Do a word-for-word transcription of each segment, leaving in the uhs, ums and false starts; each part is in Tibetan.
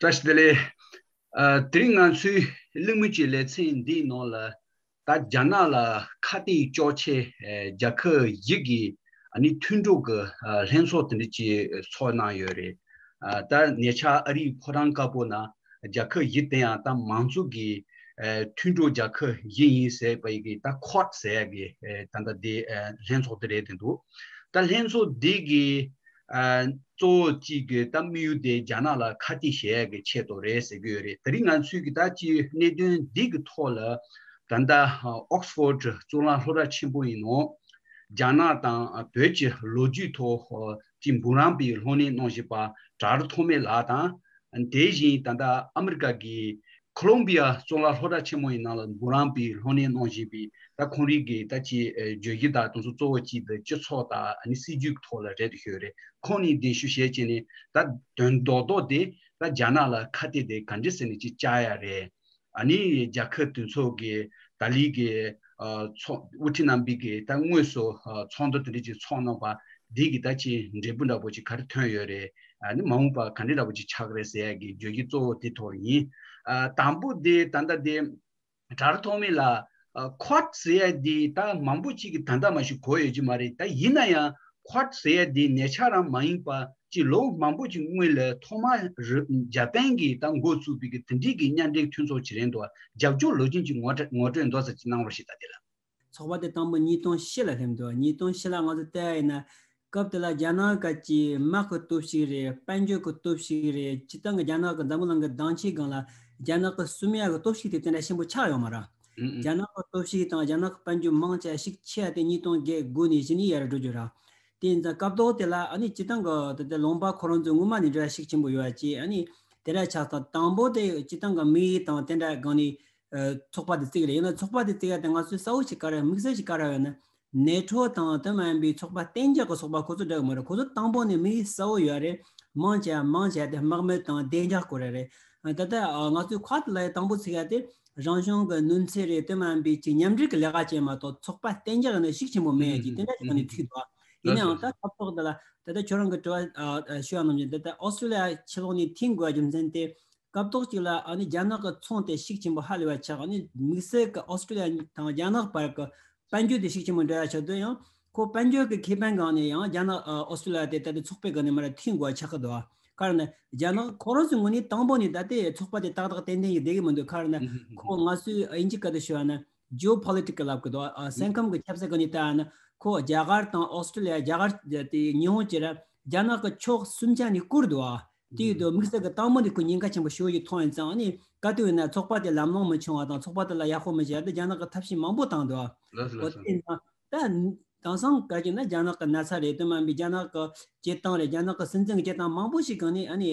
བཀྲ་ཤིས་བདེ་ལེགས། ཨ། དེ་རིང་ང་ཚོའི་གླེང་མོལ་གྱི་ལེ་ཚན་འདིའི་ནང་ལ། ད་རྒྱ་ནག་ལ་ཁ་གཏད་གཅོག་ཆེད། ཨ། རྒྱལ་ཁབ་བཞི་གི། ཨ་ནི་མཐུན་གྲོགས་ཀྱི། ཨ། ལྷན་ཚོགས་དེ་འདྲ་ཅིག་ཚོགས་གནང་ཡོད་རེད། ཨ། ད་ཉེ་ཆར་ཨ་རིའི་ཕོ་བྲང་དཀར་པོ་ནང་རྒྱལ་ཁབ་བཞི་དེ་ཡང་ད་མང་གཙོ་གི། ཨ། མཐུན་གྲོགས་རྒྱལ་ཁབ་བཞི་ཡིན་ཟེར་བ་ཡི་གི་ད་ཁོཌ་ཟེར་ཡ་གི། ཨ། ད་ལྟ་དེ། ཨ། ལྷན་ཚོགས་དེ་རེད་དེ་འདུག་ད་ལྷན་ཚོགས་འདི་གི། ཨ། གཙོ་བོ་གཅིག་གི་ད་དམིགས་ཡུལ་དེ་རྒྱ་ནག་ལ་ཁ་གཏད་བྱེད་ཡ་གི་ཆེད་དུ་རེད་ཟེར་གྱི་ཡོད་རེད། དེ་རིང་ང་ཚོས་ཀྱི་ད་ཅི་གནད་དོན་འདི་གི་ཐོག་ལ། ད་ལྟ་ཨོག་སི་ཕོར་ཌི་གཙུག་ལག་སློབ་གྲྭ་ཆེན་པོ་ཡི་ནང་རྒྱ་ནག་དང་བོད་ཀྱི་ལོ་རྒྱུས་ཐོག་ཅིག་འབུམ་རམས་པའི་སློབ་གཉེར་གནང་བཞིན་པ་བྲག་རི་ཐོགས་མེད་ལགས་དང་། དེ་བཞིན་ད་ལྟ་ཨ་མི་རི་ཀ་གི་ཁོ་ལོམ་བི་ཡ་གཙུག་ལག་སློབ་གྲྭ་ཆེན་མོ་ཡི་ནང་ལ་འབུམ་རམས་པའི་སློབ་གཉེར་གནང་བཞིན་པའི་ད་ཁོང་རང་གི་ད་ཅི་བརྗོད་གཞི་དང་དེ་ཚོ་གཙོ་བོ་གཅིག་དེ་སྤྱི་ཚོགས་དང་ཨ་ནི་སྲིད་ཇུས་ཀྱི་ཐོག་ལ་རེད་འདུག་ཞུ་ཡོད་རེད། ཁོང་ནས་གདན་ཞུ་བྱས་བྱས་ནས་ད་དོན་རྡོག་རྡོག་དེ་ད་རྒྱ་ནག་ལ་ཁ་གཏད་དེ་ག་འདྲ་ཟེར་ནས་ཅིག་བཅག་ཡ་རེད། ཨ་ནི་རྒྱལ་ཁབ་དེ་ཚོ་གི་ད་ལི་གི། ཨ། ཚོགས་དབུ་ཁྲིད་རྣམ་པའི་གི་ད་དངོས་སུ། ཨ། ཚོགས་འདུ་དེ་འདྲ་ཅིག་ཚོགས་གནང་པ་འདི་གི་ད་ཅི་འབྲས་བུ་འདྲ་པོ་ཅིག་ག་རེ་ཐོན་ཡོད་རེད། ཨ་ནི་མ་འོངས་པ་ག་འདྲ་འདྲ་པོ་ཅིག་ཆགས་ཀྱི་རེད་ཟེར་ཡ་གི་བརྗོད་གཞི་གཙོ་བོ་དེ་ཐོག་ཡིན། ཨ། དང་པོ་དེ་ད་ལྟ་དེ་བྲག་རི་ཐོགས་མེད་ལགས། ཨ། ཁོཌ་ཟེར་ཡ་དེ་ད་མང་པོ་ཅིག་གིས་ད་ལྟ་མ་གཞི་གོ་ཡོད་ཀྱི་མ་རེད། ད་ཡིན་ན་ཡང་ཁོཌ་ཟེར་ཡ་དེ་ཉེ་ཆར་རང་མ་ཡིན་པ་ཅིག་ལོ་མང་པོ་ཅིག་སྔོན་ལ་ཐོག་མར་རི། འཇར་པན་གྱིས་ད་འགོ་བཙུགས་པའི་གི་དེ་འདྲའི་གི་མཉམ་འབྲེལ་མཐུན་ཚོགས་ཅིག་རེད་འདུག་རྒྱབ་སྐྱོར་ལོ་རྒྱུས་ཀྱི་ངོ་སྤྲོད་ངོ་སྤྲོད་མདོ་ཙམ་ཅིག་གནང་རོགས་ཞེས་ད་དེ་ལ། ཚོགས་པ་དེ་དང་པོ་ཉིས་སྟོང་བཞི་ལ་སླེབས་འདུག་ཉིས་སྟོང་བཞི་ལ་ང་ཚོ་བལྟས་ཡིན་ན། སྐབས་དེ་ལ་རྒྱ་ནག་གི་དམག་གི་སྟོབས་ཤུགས་རེད། དཔལ་འབྱོར་གྱི་སྟོབས་ཤུགས་རེད། སྤྱིར་བཏང་གི་རྒྱ་ནག་གི་འཛམ་བུ་གླིང་གི་གདེང་ཚོད་སྒང་ལ་རྒྱ་ནག་གི་སྲུང་ཡ་གི་སྟོབས་ཤུགས་དེ་དེ་འདྲ་ཆེན་པོ་ཆགས་ཡོད་མ་རེད། ཨང་། རྒྱ་ནག་གི་སྟོབས་ཤུགས་དང་རྒྱ་ནག་གི་དཔལ་འབྱོར་མང་ཆེ་ཤུགས་ཆེ་བ་དེ་ཉིས་སྟོང་བརྒྱད་དགུ་ནས་གཞི་ནས་ཡར་འགྲོ་རྒྱུ་རེད། དེ་ཡིན་ཙང་སྐབས་ཐོག་དེ་ལ་ཨ་ནི་སྤྱིར་བཏང་གི་དེ་དེ་ལུང་པ་ཁོ་རང་ཚོའི་སྔོན་མ་ནས་འགྲོ་ཡ་ཤུགས་ཆེན་པོ་ཡོད་པ་ཅིག་ཨ་ནི་དེ་འདྲ་ཆགས་སོང་། དང་པོ་དེ་སྤྱིར་བཏང་གི་དམིགས་ཡུལ་དང་དེ་འདྲ་སྒང་ནས། ཨ། ཚོགས་པ་དེ་བཙུགས་རེད། ཡིན་ན་ཚོགས་པ་དེ་བཙུགས་ཡ་དེ་ང་ཚོས་གསལ་བོ་ཞིག་ག་རེ། དམིགས་བསལ་ཞིག་ག་རེ་ཡོད་ན། ནེ་ཊོ་དང་དེ་མ་ཡིན་པའི་ཚོགས་པ་གཏན་འཇགས་ཀྱི་ཚོགས་པ་ཁོ་ཚོ་འདྲ་གི་མ་རེད། ཁོ་ཚོ་དང་པོ་ནས་དམིགས་ཡུལ་གསལ་བོ་ཡོད་རེད། མང་ཆེ་བ་མང་ཆེ་བ་དེ་དམག་མི་དང་བདེ་འཇགས་སྐོར་རེད། ཨ། ད་ལྟ་ང་ཚོས་ཁ་ཐུག་ལ་ཡ་དང་པོ་ཚུགས་ཡ་དེ་རང་བྱུང་གི་གནོད་འཚེ་རེད། དེ་མ་ཡིན་པའི་ཅིག་མཉམ་འབྲེལ་གྱི་ལས་ཀ་བྱས་མ་གཏོགས་ཚོགས་པ་གཏན་འཇགས་ནས་ཤུགས་ཆེན་པོ་མེད་ཡ་ཅིག་དེ་འདྲ་ཞིག་ནས་ཚུགས་འདུག་ཡིན་ནའང་ད་སྐབས་ཐོག་འདི་ལ་ད་ལྟ་ཁྱོད་རང་གི་དྲི་བ། ཨ། ཞུ་བ་ནང་བཞིན་ད་ལྟ་ཨོ་སི་ཀྲོ་ལི་ཡ་ཕྱི་ལོགས་ནས་འཐེན་དགོས་པ་རྒྱུ་མཚན་དེ། སྐབས་ཐོག་ཅིག་ལ་ཨ་ནི་རྒྱ་ནག་གི་ཚོང་དེ་ཤུགས་ཆེན་པོ་ཧ་ལས་པ་ཆགས། ཨ་ནི་དམིགས་བསལ་གྱི་ཨོ་སི་ཀྲོ་ལི་ཡ་དང་རྒྱ་ནག་བར་གྱི་དཔལ་འབྱོར་དེ་ཤུགས་ཆེན་པོ་འགྲོ་ཡ་ཆགས་དུས་ཡང་ཁོ་དཔལ་འབྱོར་གྱི་ཁེ་ཕན་སྒང་ནས་ཡང་རྒྱ་ནག་ཨ་ཨོ་སི་ཀྲོ་ལི་ཡ་དེ་ད་ལྟ་ཚོགས་པའི་སྒང་ནས་མར་འཐེན་དགོས་པ་ཆགས་ཀྱི་འདུག་ག་རེ་ན་རྒྱ་ནག་ཁོ་རང་ཚོའི་ངོས་ནས་དང་པོ་ནས་ད་ལྟའི་ཚོགས་པ་དེ་ཏག་ཏག་ཏན་ཏན་ཞིག་བསྡད་ཀྱི་མི་འདུག་ག་རེ་ན་ཁོ་ང་ཚོས་དབྱིན་ཇི་སྐད་དུ་ཞུ་བ་ན་ཇི་ཨོ་པོ་ལི་ཊིག་ལབ་ཀྱི་འདུག་ཨ། སེམས་ཁམས་ཀྱི་ཆབ་སྲིད་སྒང་ནས་བལྟས་ན་ཁོ་རྒྱ་གར་དང་ཨོ་སི་ཀྲོ་ལི་ཡ། རྒྱ་གར་དེ་ཉི་ཧོང་བཅས་ར་རྒྱ་ནག་གི་ཕྱོགས་གསུམ་ཆ་ནས་བསྐོར་འདུག་ཨ། དེ་ཡིན་དུས་དམིགས་བསལ་གྱི་དང་པོ་ནས་ཁོ་ཉེན་ཁ་ཆེན་པོ་ཞེ་པོ་ཅིག་མཐོང་ཡོད་ཙང་། ཨ་ནི་ག་དུས་ཡིན་ན་ཚོགས་པ་དེ་ལམ་ལྷོང་མི་བྱུང་བ་དང་ཚོགས་པ་དེ་ལ་ཡག་པོ་མི་བྱས་ཏེ་རྒྱ་ནག་གི་ཐབས་ཤེས་མང་པོ་བཏང་འདུག་ཨ། ལགས་སོ། ལགས་སོ། འོ་དེ་ན་ད་དེང་སང་ག་ཅིག་ན་རྒྱ་ནག་གི་ན་ཚ་རེད། དེ་མ་ཡིན་པའི་རྒྱ་ནག་གི་སྐྱེ་སྟངས་རེད། རྒྱ་ནག་གི་སྲིད་འཛིན་གྱི་སྐྱེ་སྟངས་མང་པོ་ཞིག་གང་ནས་ཨ་ནི་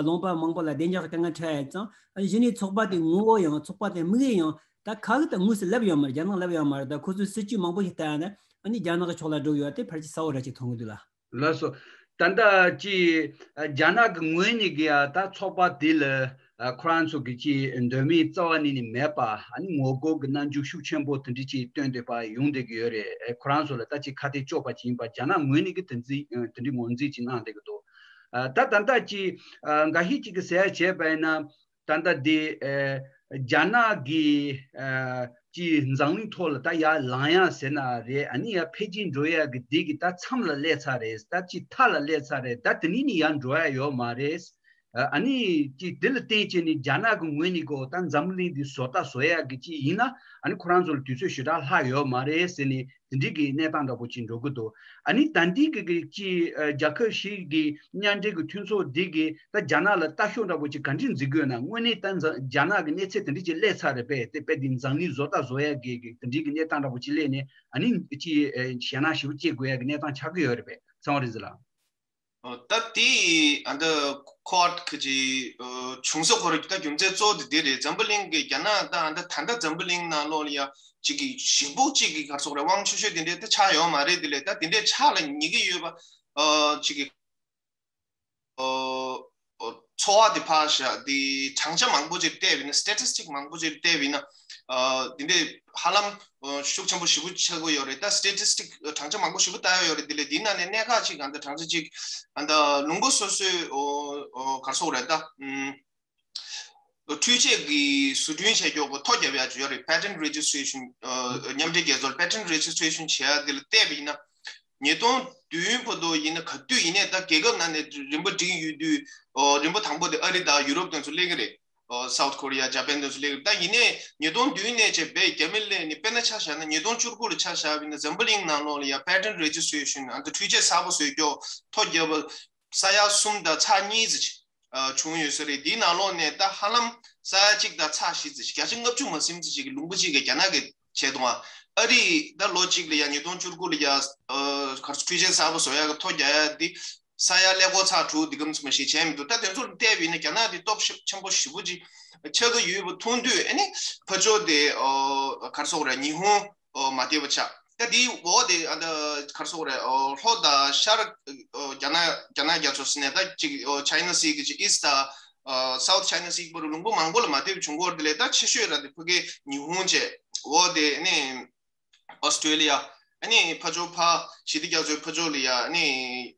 ལུང་པ་མང་པོ་ལ་བདེ་འཇགས་ཀྱི་དཀའ་ངལ་འཕྲད་ཡོད་ཙང་། ཨ་ནི་གཞི་ནས་ཚོགས་པ་དེ་ངོ་བོ་ཡང་ཚོགས་པ་དེ་དམིགས་ཡུལ་ཡང་ད་ག་གི་ད་དངོས་སུ་སླེབས་ཡོད་མ་རེད། རྒྱ་ནག་སླེབས་ཡོད་མ་རེད། ད་ཁོ་ཚོའི་སྲིད་ཇུས་མང་པོ་ཞིག་བལྟས་ཡོང་ན་ཨ་ནི་རྒྱ་ནག་གི་ཕྱོགས་ལ་འགྲོ་ཡོད་དེ་ཕལ་ཆེར་གསལ་བོ་ར་ཅིག་མཐོང་གི་འདུག་ལ། ལགས་སོ། ད་ལྟ་ཅི་རྒྱ་ནག་གི་ངོས་ནས་གི་ཡ་ད་ཚོགས་པ་དེ་ལ་ཁོ་རང་ཚོ་གི་ཅི་འདོད་མོས་རྩ་བ་ནས་ནི་མེད་པ། ཨ་ནི་ངོ་རྒོལ་གྱི་རྣམ་འགྱུར་ཤུགས་ཆེན་པོ་དེ་འདྲ་ཅིག་སྟོན་བསྡད་པ་ཡོང་བསྡད་ཀྱི་ཡོད་རེད། ཁོ་རང་ཚོ་ལ་ད་ཅི་ཁ་གཏད་གཅོག་པ་ཅིག་ཡིན་པ་རྒྱ་ནག་ངོས་ནས་གི་དེ་འཛིན་དེ་འདྲའི་ངོས་འཛིན་ཅིག་གནང་བསྡད་ཀྱི་འདུག་ད་ད་ལྟ་ཅི་འགའ་ཤས་ཅིག་གི་ཟེར་ཡ་བྱས་པ་ཡིན་ན། ད་ལྟ་འདི། ཨ། རྒྱ་ནག་གི། ཨ། ཀྱི་འཛམ་གླིང་ཐོག་ལ་ད་ཡར་ལངས་ཡ་ཟེར་ན་རེད། ཨ་ནི་ཡར་འཕེལ་རྒྱས་འགྲོ་ཡ་གི་འདི་གི་ད་མཚམས་ལ་སླེབས་ཚར་རེད། ད་ཅི་མཐའ་ལ་སླེབས་ཚར་རེད། ད་དེ་ནས་ནི་ཡར་འགྲོ་ཡ་ཡོད་མ་རེད། ཨ་ནི་ཅི་དེ་ལ་བརྟེན་བྱས་ནས་རྒྱ་ནག་གི་ངོས་ནས་གོ་ད་འཛམ་གླིང་འདི་བཟོ་ལྟ་བཟོ་ཡ་གི་ཅི་ཡིན་ན། ཨ་ནི་ཁོ་རང་ཚོ་ལ་དུས་ཚོད་ཞེ་དྲག་ལྷག་ཡོད་མ་རེད་ཟེར་ནས། དེ་འདྲའི་གི་གནས་སྟངས་འདྲ་པོ་ཅིག་འགྲོ་གི་འདུག་ཨ་ནི་ད་འདི་གི་གི་ཅི། ཨ། རྒྱལ་ཁབ་བཞི་གི་མཉམ་འབྲེལ་གི་མཐུན་ཚོགས་འདི་གི་ད་རྒྱ་ནག་ལ་ལྟ་ཞོག་འདྲ་པོ་ཅིག་ག་འདྲས་འཛིན་དགོས་ན། དངོས་གནས་ད་འཛམ་རྒྱ་ནག་གི་གནས་ཚད་དེ་འདྲས་ཅིག་སླེབས་ཚར་རེད་པས། དེ་དཔེ་འདི་འཛམ་གླིང་བཟོ་ལྟ་བཟོ་ཡ་གི་གི་དེ་འདྲའི་གི་གནས་སྟངས་འདྲ་པོ་ཅིག་སླེབས་ནས། ཨ་ནི་ཅི། ཨ། ཞེད་སྣང་ཞེ་པོ་སྐྱེ་དགོས་ཡ་གི་གནས་སྟངས་ཆགས་ཀྱི་ཡོད་རེད་པས། ཚང་བ་རིག་འཛིན་ལགས། ཨ། ད་དེ་ཨ་ད་ཁོ་ཝར་ཁི་ཅི། ཨ། བྱུང་ས་ཁོ་ར་ད་རྒྱུ་མཚན་གཙོ་བོ་དེ་དེ་རེད། འཛམ་བུ་གླིང་གི་རྒྱ་ནག་ད་ཨ་ད་ད་ལྟ་འཛམ་བུ་གླིང་ནང་ལོགས་ལ་ཡ་ཅིག་གི་ཞིག་པོ་ཅིག་གི་ག་རེ་ཟེར་དགོས་རེད། དབང་ཆེ་ཤོས་དེ་འདྲས་ད་ཆགས་ཡོད་མ་རེད། དེ་ལས་ད་དེ་འདྲས་ཆགས་ལ་ཉེ་གི་ཡོད་པ། ཨ། ཅིག་གི། ཨ། ཨ། ཚོར་བ་དེ་ཕར་བཞག་དེ་གྲངས་ཆ་མང་པོ་ཅིག་བལྟས་པ་ཡིན་ན། སི་ཊེ་ཊི་སི་ཊིག་མང་པོ་ཅིག་བལྟས་པ་ཡིན་ན། ཨ། དེ་འདྲས་ཧ་ལམ། ཨ། ཤུགས་ཆེན་པོ་ཞེ་པོ་ཆགས་ཀྱི་ཡོད་རེད། ད་སི་ཊེ་ཊི་སི་ཊིག་གྲངས་ཆ་མང་པོ་ཞེ་པོ་བལྟ་ཡ་ཡོད་རེད། དེ་ལས་དེའི་ནང་ནས་གནད་འགག་ཅིག་ཨ་ད་གྲངས་ཆ་ཅིག་ཨ་ད་ལུང་པ་སོ་སོའི། ཨོ། ཨོ། ག་རེ་ཟེར་དགོས་རེད་ད། ཨུམ། འཕྲུལ་ཆས་ཀྱི་བཟོ་སྐྲུན་བྱས་ཀྱོག་གི་ཐོ་རྒྱབ་ཡ་ཅིག་ཡོད་རེད། Patent Registration མཉམ་འབྲེལ་རྒྱལ་ཚོགས་Patent Registration བྱེད་ཡ་དེ་ལ་བལྟས་པ་ཡིན་ན། ཉིས་སྟོང་བདུན་བར་དུ་ཡིན་ན་ག་དུས་ཡིན་ནའི་ད་རྒྱལ་ཁབ་ནང་ནས་རིམ་པ་འགྲིག་ཡོད་དུས། རིམ་པ་དང་པོ་དེ་ཨ་རི་དང་ཡུ་རོབ་དེ་ཚོ་སླེབས་ཀྱི་རེད། South Korea, Japan དེ་ཚོ་སླེབས་ཀྱི་རེད། ད་ཡིན་ནའི་ཉིས་སྟོང་བདུན་ནས་བྱས་པའི་རྒྱ་མི་སླེབས་ནས་དཔེར་ན་ཆ་བཞག་ན་ཉིས་སྟོང་བཅུ་དགུ་ལ་ཆ་བཞག་པ་ཡིན་ན་འཛམ་བུ་གླིང་ནང་ལོགས་ལ་ཡ་Patent Registration ཨ་ད་འཕྲུལ་ཆས་གསར་པ་བཟོས་ཀྱོག་ཐོ་རྒྱབ་པ་ས་ཡ་གསུམ་དང་ཚེག་གཉིས་ཙམ་ཅིག་བྱུང་ཡོད་ས་རེད། དེའི་ནང་ལོགས་ནས་ད་ཧ་ལམ་ས་ཡ་གཅིག་དང་ཚེག་བཞི་ཙམ་ཞིག་བརྒྱ་ཆ་ལྔ་བཅུ་མ་ཟིན་ཙམ་ཞིག་གི་ལུང་པ་གཅིག་གི་རྒྱ་ནག་གིས་བྱས་འདུག་ཨ་རི་ད་ལོ་གཅིག་ལ་ཡ་ཉིས་སྟོང་བཅུ་དགུ་ལ་ཡ་ག་རེ་འཕྲུལ་ཆས་གསར་པ་བཟོ་ཡ་གི་ཐོ་རྒྱག་ཡ་དེ་ས་ཡ་ཀླད་ཀོར་ཚེག་དྲུག་དེ་གམ་ཙམ་ཞིག་བྱས་མི་འདུག་ད་དེ་ཚོར་བལྟས་པ་ཡིན་ན་རྒྱ་ནག་དེ་སྟོབས་ཤུགས་ཆེན་པོ་ཞེ་པོ་ཅིག་ཆགས་ཀྱི་ཡོད་པ་མཐོང་དུས། ཨ་ནི་ཕར་ཕྱོགས་དེ་ག་རེ་ཟེར་དགོས་རེད། ཉི་ཧོང་མ་བདེ་བ་ཆགས། ད་དེའི་འོག་དེ་ཨ་ད་ག་རེ་ཟེར་དགོས་རེད། ལྷོ་དང་ཤར་རྒྱ་ནག་རྒྱ་ནག་རྒྱ་མཚོ་ཟེར་ནས་ད་ཅིག་China Sea གི་ཅིག་East དང་South China Sea གི་བར་ལུང་པ་མང་པོ་ལ་མ་བདེ་བ་བྱུང་གི་ཡོད་རེད། དེ་ལས་ད་ཆེ་ཤོས་ར་དེ་ཕ་གི་ཉི་ཧོང་བྱས། འོག་དེ་ཨ་ནི་ཨོ་སི་ཀྲོ་ལི་ཡ། ཨ་ནི་ཕར་ཕྱོགས་ཕར་ཞི་བདེ་རྒྱ་མཚོའི་ཕར་ཕྱོགས་ལ་ཡ་ཨ་ནི་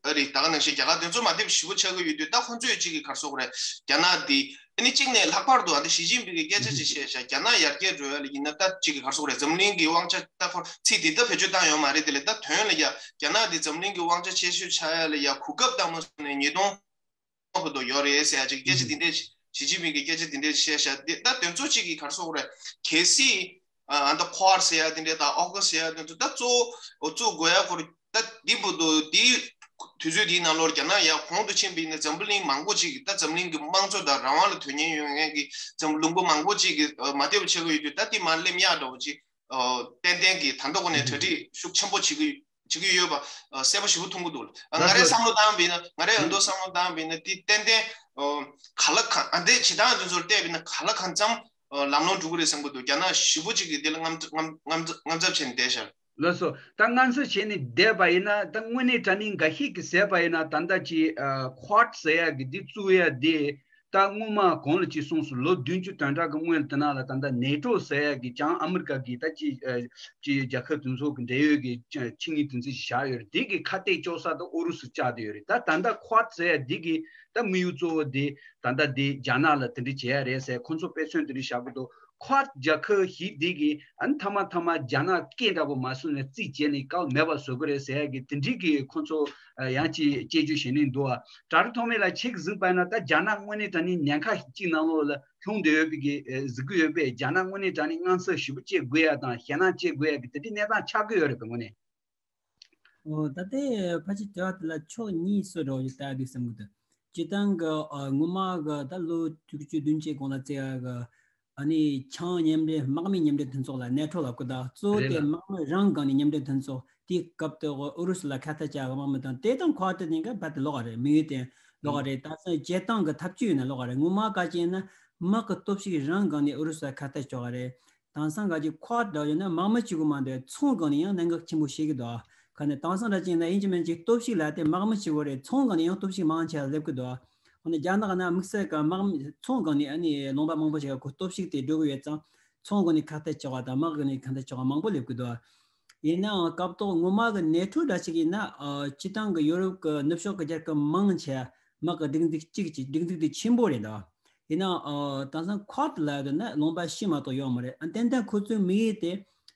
ཨ་རི་ད་ག་ནང་བཞིན་རྒྱ་གར་དེ་ཚོ་མ་བདེ་བ་ཞེ་པོ་ཆགས་ཀྱི་ཡོད་དུས། ད་ཁོང་ཚོས་གཅིག་གི་ག་རེ་ཟེར་དགོས་རེད། རྒྱ་ནག་འདི་ཨ་ནི་གཅིག་ནས་ལྷག་པར་དུ་ཨ་ནི་ཞི་ཅིན་ཕིང་གིས་སྐད་ཆ་ཅིག་བཤད་ཤག་རྒྱ་ནག་ཡར་རྒྱས་འགྲོ་ཡ་ལ་ཡིན་ན་ད་གཅིག་གི་ག་རེ་ཟེར་དགོས་རེད། འཛམ་གླིང་གི་དབང་ཆ་ད་ཁོ་ཚིག་འདི་ད་བེད་སྤྱོད་བཏང་ཡོད་མ་རེད། དེ་ལས་ད་དོན་ལ་ཡ་རྒྱ་ནག་འདི་འཛམ་གླིང་གི་དབང་ཆ་ཆེ་ཤོས་ཆགས་ཡ་ལ་ཡ་གོ་སྐབས་བཏང་མ་སོང་ནས་ཉིས་སྟོང་བར་དུ་ཡོད་རེད་ཟེར་ཡ་ཅིག་སྐད་ཆ་འདི་འདྲས། ཞི་ཅིན་ཕིང་གིས་སྐད་ཆ་འདི་འདྲས་བཤད་ཤག་འདི་ད་དེ་ཚོ་གཅིག་གི་ག་རེ་ཟེར་དགོས་རེད། གལ་སྲིད་ཨ་ད་Quad ཟེར་ཡ་འདི་འདྲས་དང་AUKUS ཟེར་ཡ་འདི་ཚོ་ད་གཙོ་བོ་བཙུགས་དགོས་ཡ་སྐོར་ད་འདི་བར་དུ་འདི་དུས་ཚོད་འདིའི་ནང་ལོགས་རྒྱ་ནག་ཡར་གོང་དུ་ཕྱིན་པ་ཡིན་ན་འཛམ་བུ་གླིང་མང་པོ་ཅིག་གིས་ད་འཛམ་གླིང་གི་དམངས་གཙོ་དང་རང་དབང་ལ་དོན་གཉེར་ཡོད་མཁན་གྱི་འཛམ་ལུང་པ་མང་པོ་ཅིག་གིས་མ་བདེ་བ་བྱེད་ཀྱི་ཡོད་དུས། ད་འདི་མར་སླེབས་ཡག་འདྲ་བོ་ཅིག་ཏན་ཏན་གྱིས་ད་ལྟ་གོང་ནས་གྲ་སྒྲིག་ཤུགས་ཆེན་པོ་བྱེད་ཀྱི་བྱེད་ཀྱི་ཡོད་པ་གསལ་པོ་ཞེ་པོ་མཐོང་གི་འདུག་ང་རའི་བསམ་བློ་བཏང་བ་ཡིན་ན། ང་རའི་ཨ་མདོ་བསམ་བློ་བཏང་བ་ཡིན་ན་དེ་ཏན་ཏན་ག་ལ་གང་ཨ་འདྲས་བྱེད་སྟངས་དེ་ཚོར་བལྟས་པ་ཡིན་ན་ག་ལ་གང་འཚམ་ལམ་ལྷོང་འགྲོ་གི་རེད་བསམ་གྱི་འདུག་རྒྱ་ནག་ཞེ་པོ་ཅིག་གིས་དེ་ལ་དངངས་དངངས་དངངས་འཚབ་བྱས་ནས་བསྡད་ཤག་ལགས་སོ། ད་དངངས་འཚབ་བྱས་ནས་བསྡད་པ་ཡིན་ན། ད་དངོས་གནས་དྲང་གནས་འགའ་ཤས་ཀྱིས་ཟེར་བ་ཡིན་ན། ད་ལྟ་ཅིག་Quad ཟེར་ཡ་གི་འདི་བཙུགས་ཡ་དེ་ད་སྔོན་མ་གོང་ལ་ཅིག་གསུངས་སོང་། ལོ་བདུན་ཅུ་དོན་གྲངས་ཀྱི་སྔོན་ལ་དེ་ནང་ལ་ད་ལྟ་ནེ་ཊོ་ཟེར་ཡ་གི་བྱང་ཨ་མི་རི་ཀ་གི་ད་ཅིག་ཅིག་རྒྱལ་ཁབ་དེ་ཚོ་གི་འབྲེལ་ཡོད་ཀྱི་ཆིངས་ཡིག་དེ་ཚོ་ཞིག་བཞག་ཡོད་རེད། དེ་གི་ཁ་གཏད་གཅོག་ས་དེ་ཨུ་རུ་སུ་བཅག་བསྡད་ཡོད་རེད། ད་ད་ལྟ་Quad ཟེར་ཡ་འདི་གི་ད་དམིགས་ཡུལ་གཙོ་བོ་དེ་ད་ལྟ་དེ་རྒྱ་ནག་ལ་དེ་འདྲ་བྱེད་ཡ་རེད་ཟེར་ཁོང་ཚོ་དཔེ་མཚོན་དེ་འདྲ་བཞག་གི་འདུག Quad རྒྱལ་ཁབ་བཞི་འདི་གིས་ཨ་ནི་མཐའ་མ་མཐའ་མ་རྒྱ་ནག་སྐད་འདྲ་པོ་མ་བཟོས་ནས་རྩིས་བྱས་ནས་སྐབས་མེད་པ་བཟོ་གི་རེད་ཟེར་ཡ་གི་དེ་འདྲའི་གི་ཁོང་ཚོ་ཡང་ཅིག་དཔྱད་བརྗོད་བྱེད་ནས་འདུག་ཨ། བྲག་རི་ཐོགས་མེད་ལགས། ཁྱེད་ཀྱིས་གཟིགས་པ་ཡིན་ན་ད་རྒྱ་ནག་དངོས་གནས་དྲང་གནས་ཉེན་ཁ་གཅིག་ནང་ལོགས་ལ་ལྷུང་བསྡད་ཡོད་པའི་གི་གཟིགས་ཀྱི་ཡོད་པས། རྒྱ་ནག་དངོས་གནས་དྲང་གནས་དངངས་འཚབ་ཞེ་པོ་སྐྱེ་དགོས་ཡ་དང་ཞེད་སྣང་སྐྱེ་དགོས་ཡ་གི་དེ་འདྲའི་གནས་སྟངས་ཆགས་ཀྱི་ཡོད་རེད་པས་དངོས་གནས། ཨོ། ད་ལྟའི་ཕལ་ཆེར་དྲི་བ་དེ་ལ་ཕྱོགས་གཉིས་སུ་འགྲོ་ཡོད་ལྟ་འདུག་བསམ་གྱི་འདུག་སྤྱིར་བཏང་གི་ཨ་སྔོན་མ་གི་ད་ལོ་དྲུག་ཅུ་བདུན་ཅུའི་གོང་ལ་བརྩི་ཡ་གི་ཨ་ནི་ཆིངས་མཉམ་འབྲེལ། དམག་མི་མཉམ་འབྲེལ་མཐུན་ཚོགས་ལ་ནེ་ཊོ་ལབ་ཀྱི་འདུག་གཙོ་བོ་རེད་དེ་ལ། དམག་མི་རང་སྒང་ནས་མཉམ་འབྲེལ་མཐུན་ཚོགས། དེའི་སྐབས་དུ་ཨུ་རུ་སུ་ལ་ཁ་གཏད་བཅག་གི་དམག་མི་དང་། དེ་དང་ཁ་གཏད་ནས་ཀ་རྦད་དེ་ལོག་ག་རེད། དམིགས་ཡུལ་དེ་ལོག་ག་རེད། དེང་སང་བྱེད་སྟངས་ཀྱི་ཐབས་ཇུས་ཡིན་ན་ལོག་ག་རེད། སྔོན་མ་ག་ཅིག་ཡིན་ན་དམག་གི་སྟོབས་ཤུགས་རང་སྒང་ནས་ཨུ་རུ་སུ་ལ་ཁ་གཏད་གཅོག་ག་རེད། དེང་སང་ག་ཅིག་Quad འདྲ་ཡོད་ན་དམག་མི་གཅིག་པུ་མ་འདོད་ཚོང་སྒང་ནས་ཡང་གནད་འགག་ཆེན་པོ་བྱེད་ཀྱི་འདུག་ཁ་ནས་དེང་སང་འདྲ་ཅིག་ཡིན་ན་ཡིན་གཅིག་མིན་གཅིག་སྟོབས་ཤུགས་ལ་དེ་དམག་མི་གཅིག་པུ་རེད། ཚོང་སྒང་ནས་ཡང་སྟོབས་ཤུགས་མང་ཆེ་བ་སླེབས་ཀྱི་འདུག་འོ་ན་རྒྱ་ནག་ན་དམིགས་བསལ་གྱི་དམག་མི་ཚོང་སྒང་ནས་ཨ་ནི་ལུང་པ་མང་པོ་ཞིག་ག་ཁོ་སྟོབས་ཤུགས་དེ་འགྲོ་གི་ཡོད་ཙང་། ཚོང་སྒང་ནས་ཁ་གཏད་གཅོག་པ་དང་དམག་སྒང་ནས་ཁ་གཏད་གཅོག་པ་མང་པོ་སླེབས་ཀྱི་འདུག་ཡིན་ནའང་སྐབས་ཐོག་སྔོན་མ་གི་ནེ་ཊོ་འདྲ་ཞིག་ཡིན་ན་ཨ་སྤྱིར་བཏང་གི་ཡོ་རོབ་ཀྱི་ནུབ་ཕྱོགས་ཀྱི་རྒྱལ་ཁབ་མང་ཆེ་དམག་གི་སྒྲིག་འཛུགས་གཅིག་གི་སྒྲིག་འཛུགས་དེ་ཆེན་པོ་རེད་འདུག་ཡིན་ནའང་ཨ་དེང་སང་Quad ལབ་ཡོད་ན་ལུང་པ་བཞི་མ་གཏོགས་ཡོད་མ་རེད། ཨ་ཏན་ཏན་ཁོ་ཚོའི་དམིགས་ཡུལ་དེ་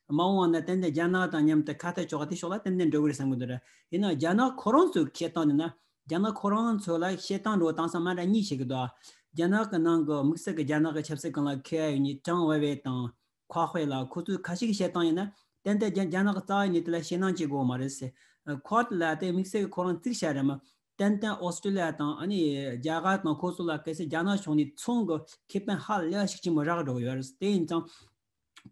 མ་འོངས་པ་ན་ཏན་ཏན་རྒྱ་ནག་དང་མཉམ་དུ་ཁ་གཏད་གཅོག་པ་དེ་ཕྱོགས་ལ་ཏན་ཏན་འགྲོ་གི་རེད་བསམ་གྱི་འདུག་ར། ཡིན་ནའང་རྒྱ་ནག་ཁོ་རང་ཚོའི་བཤད་སྟངས་དེ་ན། རྒྱ་ནག་ཁོ་རང་ཚོ་ལ་བཤད་སྟངས་འདྲ་བོ་དེང་སང་མ་འདྲ་གཉིས་བྱེད་ཀྱི་འདུག་རྒྱ་ནག་གི་ནང་གི་དམིགས་བསལ་གྱི་རྒྱ་ནག་གི་ཆབ་སྲིད་སྒང་ལ་མཁས་པ་ཡོད་མཁན་ཀྲང་ཝེ་ཝེ་དང་ཁ་ཧུའེ་ལགས། ཁོ་ཚོས་ཁ་ཤས་ཀྱིས་བཤད་སྟངས་ཡིན་ན་ཏན་ཏན་རྒྱ་རྒྱ་ནག་གི་རྩ་བའི་གནས་ཚུལ་ལ་ཞེད་སྣང་བྱེད་དགོས་མ་རེད་ཟེར། Quad ལ་དེ་དམིགས་བསལ་གྱི་ཁོ་རང་བརྩིགས་བཞག་རེད་མ། ཏན་ཏན་ཨོ་སི་ཀྲི་ལི་ཡ་དང་ཨ་ནི་རྒྱ་གར་དང་ཁོ་ཚོ་ལ་གལ་སྲིད་རྒྱ་ནག་ཕྱོགས་ནས་ཚོང་གི་ཁེ་ཕན་ཧ་ལས་པ་ཞིག་ཆེན་པོ་རག་འགྲོ་གི་ཡོད་རེད། དེ་ཡིན་ཙང་།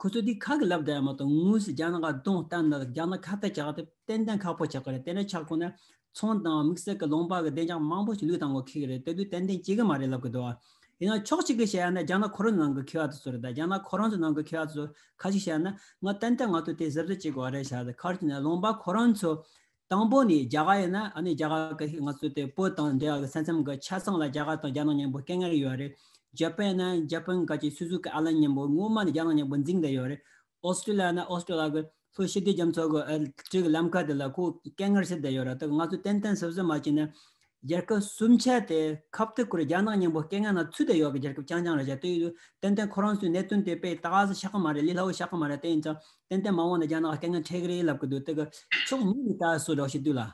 ཁོ་ཚོས་འདི་ཁ་གི་ལབ་བསྡད་ཡ་མ་གཏོགས་དངོས་སུ་རྒྱ་ནག་ག་གདོང་བསྟན་ན་རྒྱ་ནག་ཁ་གཏད་བཅག་དེ་ཏན་ཏན་ཁག་པོ་ཆགས་ཀྱི་རེད། དེ་འདྲ་ཆགས་དགོས་ན་ཚོང་དང་དམིགས་བསལ་གྱི་ལུང་པ་གི་བདེ་འཇགས་མང་པོ་ཞིག་བློས་བཏང་དགོས་ཁེལ་གྱི་རེད། དེ་དུས་ཏན་ཏན་བྱེད་གི་མ་རེད་ལབ་ཀྱི་འདུག་ཡིན་ན་ཕྱོགས་གཅིག་གིས་བཤད་ཡ་ན་རྒྱ་ནག་ཁོ་རང་ཚོ་ནང་གི་མཁས་པ་དེ་ཚོ་རེད། ད་རྒྱ་ནག་ཁོ་རང་ཚོ་ནང་གི་མཁས་པ་དེ་ཚོ་ཁ་ཅིག་བཤད་ན་ང་ཏན་ཏན་ང་ཚོ་དེ་གཟབ་གཟབ་བྱེད་དགོས་པ་རེད་བཤད། ད་ག་རེ་བྱས་ན་ལུང་པ་ཁོ་རང་ཚོ། དང་པོ་ནས་རྒྱ་གར་ཡིན་ན་ཨ་ནི་རྒྱ་གར་གི་ང་ཚོ་དེ་བོད་དང་འབྲེལ་བ་གི་ས་མཚམས་ཀྱི་ཆ་ཚང་ལ་རྒྱ་གར་དང་རྒྱ་ནག་མཉམ་པོ་དཀའ་ངལ་ཡོད་རེད། ཇ་པན་ན་ཇ་པན་ག་ཅིག་སུ་ཛུ་ཀི་ཨ་ལན་མཉམ་པོ་སྔོན་མ་ནས་རྒྱ་ནག་མཉམ་པོ་འཛིང་བསྡད་ཡོད་རེད། ཨོ་སི་ཀྲི་ལི་ཡ་ན་ཨོ་སི་ཀྲི་ལི་ཡ་གི་ལྷོ་ཞི་བདེ་རྒྱ་མཚོ་གི་ཨ་ཁྲིད་ཀྱི་ལམ་ཁ་དེ་ལ་ཁོ་དཀའ་ངལ་སེལ་བསྡད་ཡོད་རེད། ད་ང་ཚོ་ཏན་ཏན་གཟབ་གཟབ་མ་བྱས་ན་ རྒྱལ་ཁབ་གསུམ་ཆ་དེ་ཁ་གཏད་བཀོད་རྒྱ་ནག་མཉམ་པོ་སྐད་ངན་ནང་ཚུད་དེ་ཡོད་པའི་རྒྱལ་ཁབ་རྐྱང་རྐྱང་རེད་བྱས། དེ་ཡོད་ཏན་ཏན་ཁོ་རང་ཚོའི་གནད་དོན་དེ་དཔེ་ད་ག་ཟེ་ཤེས་ཀྱི་མ་རེད། ལས་སླ་བོ་ཤེས་ཀྱི་མ་རེད། དེ་ཡིན་ཙང་ཏན་ཏན་མ་འོངས་ན་རྒྱ་ནག་སྐད་ངན་འཕྲད་ཀྱི་རེད་ལབ་ཀྱི་འདུག་དེ་གི་ཕྱོགས་གཉིས་ནས་ལྟ་སྲོལ་འདྲ་བོ་ཞིག་འདུག་ལ།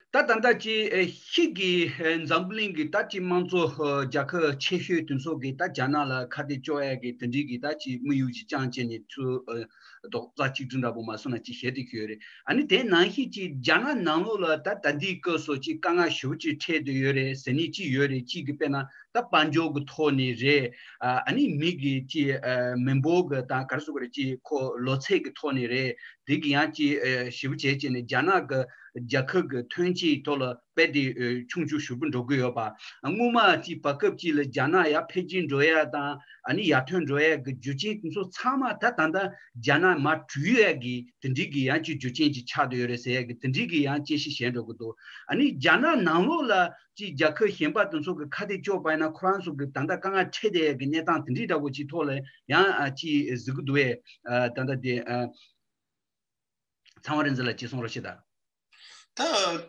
ད་ད་ལྟ་ཅི་ཨེ་ཤིག་གི་ཨེ་འཛམ་བུ་གླིང་གི་ད་ཅི་དམངས་གཙོ་ཨེ་རྒྱལ་ཁབ་ཆེ་ཤོས་དེ་ཚོ་གི་ད་རྒྱ་ནག་ལ་ཁ་གཏད་གཅོག་ཡ་གི་དེ་འདྲའི་གི་ད་ཅི་དམིགས་ཡུལ་ཅིག་བཅངས་བྱས་ནས་ཚུར་ཨེ་རྡོག་རྩ་གཅིག་སྒྲིལ་འདྲ་པོ་མ་སོང་ན་ཅི་བྱེད་བསྡད་ཀྱི་ཡོད་རེད། ཨ་ནི་དེ་ནང་བཞིན་ཅི་རྒྱ་ནག་ནང་ལོགས་ལ་ད་ད་ལྟའི་སྐབས་སུ་ཅི་དཀའ་ངལ་ཞེ་པོ་ཅིག་འཕྲད་བསྡད་ཡོད་རེད་ཟེར་ནི་ཅི་ཡོད་རེད། གཅིག་གི་དཔེར་ན་ད་དཔལ་འབྱོར་གི་ཐོག་ནས་རེད། ཨ་ཨ་ནི་མི་གི་ཅི་ཨེ་མི་འབོར་གི་ད་ག་རེ་ཟེར་དགོས་རེད། ཅི་ཁོ་ལོ་ཚད་གི་ཐོག་ནས་རེད། དེ་གི་ཡང་ཅི་ཨེ་ཞེ་པོ་བྱས་བྱས་ནས་རྒྱ་ནག་གི་རྒྱལ་ཁབ་ཀྱི་ཐོན་སྐྱེད་ཐོག་ལ་དཔེ་དེ་ཨེ་ཆུང་ཆུང་ཞེ་པོ་འགྲོ་གི་ཡོད་པ། སྔོན་མ་ཅི་བར་སྐབས་ཅིག་ལ་རྒྱ་ནག་ཡར་འཕེལ་རྒྱས་འགྲོ་ཡ་དང་ཨ་ནི་ཡར་ཐོན་འགྲོ་ཡ་གི་རྒྱུ་རྐྱེན་དེ་ཚོ་ཚང་མ་ད་ད་ལྟ་རྒྱ་ནག་མར་དྲུད་ཡ་གི་དེ་འདྲའི་གི་ཡང་ཅི་རྒྱུ་རྐྱེན་ཅིག་ཆགས་བསྡད་ཡོད་རེད་ཟེར་ཡ་གི་དེ་འདྲའི་གི་ཡང་དཔྱད་གཞི་བྱས་འགྲོ་གི་འདུག་ཨ་ནི་རྒྱ་ནག་ནང་ལོགས་ལ་ཅི་རྒྱལ་ཁབ་གཞན་པ་དེ་ཚོ་གི་ཁ་གཏད་གཅོག་པ་ཡིན་ན་ཁོ་རང་ཚོ་གི་ད་ལྟ་དཀའ་ངལ་འཕྲད་བསྡད་ཡ་གི་གནས་སྟངས་དེ་འདྲའི་འདྲ་པོ་ཅིག་ཐོག་ལ་ཡང་ཨ་ཅི་གཟིགས་གི་འདུག་བས། ཨ་ད་ལྟ་དེ་ཨ། ཚངས་དབང་རིག་འཛིན་ལགས་ཅིག་གསུང་རོགས་ཞུ་དང་། ད་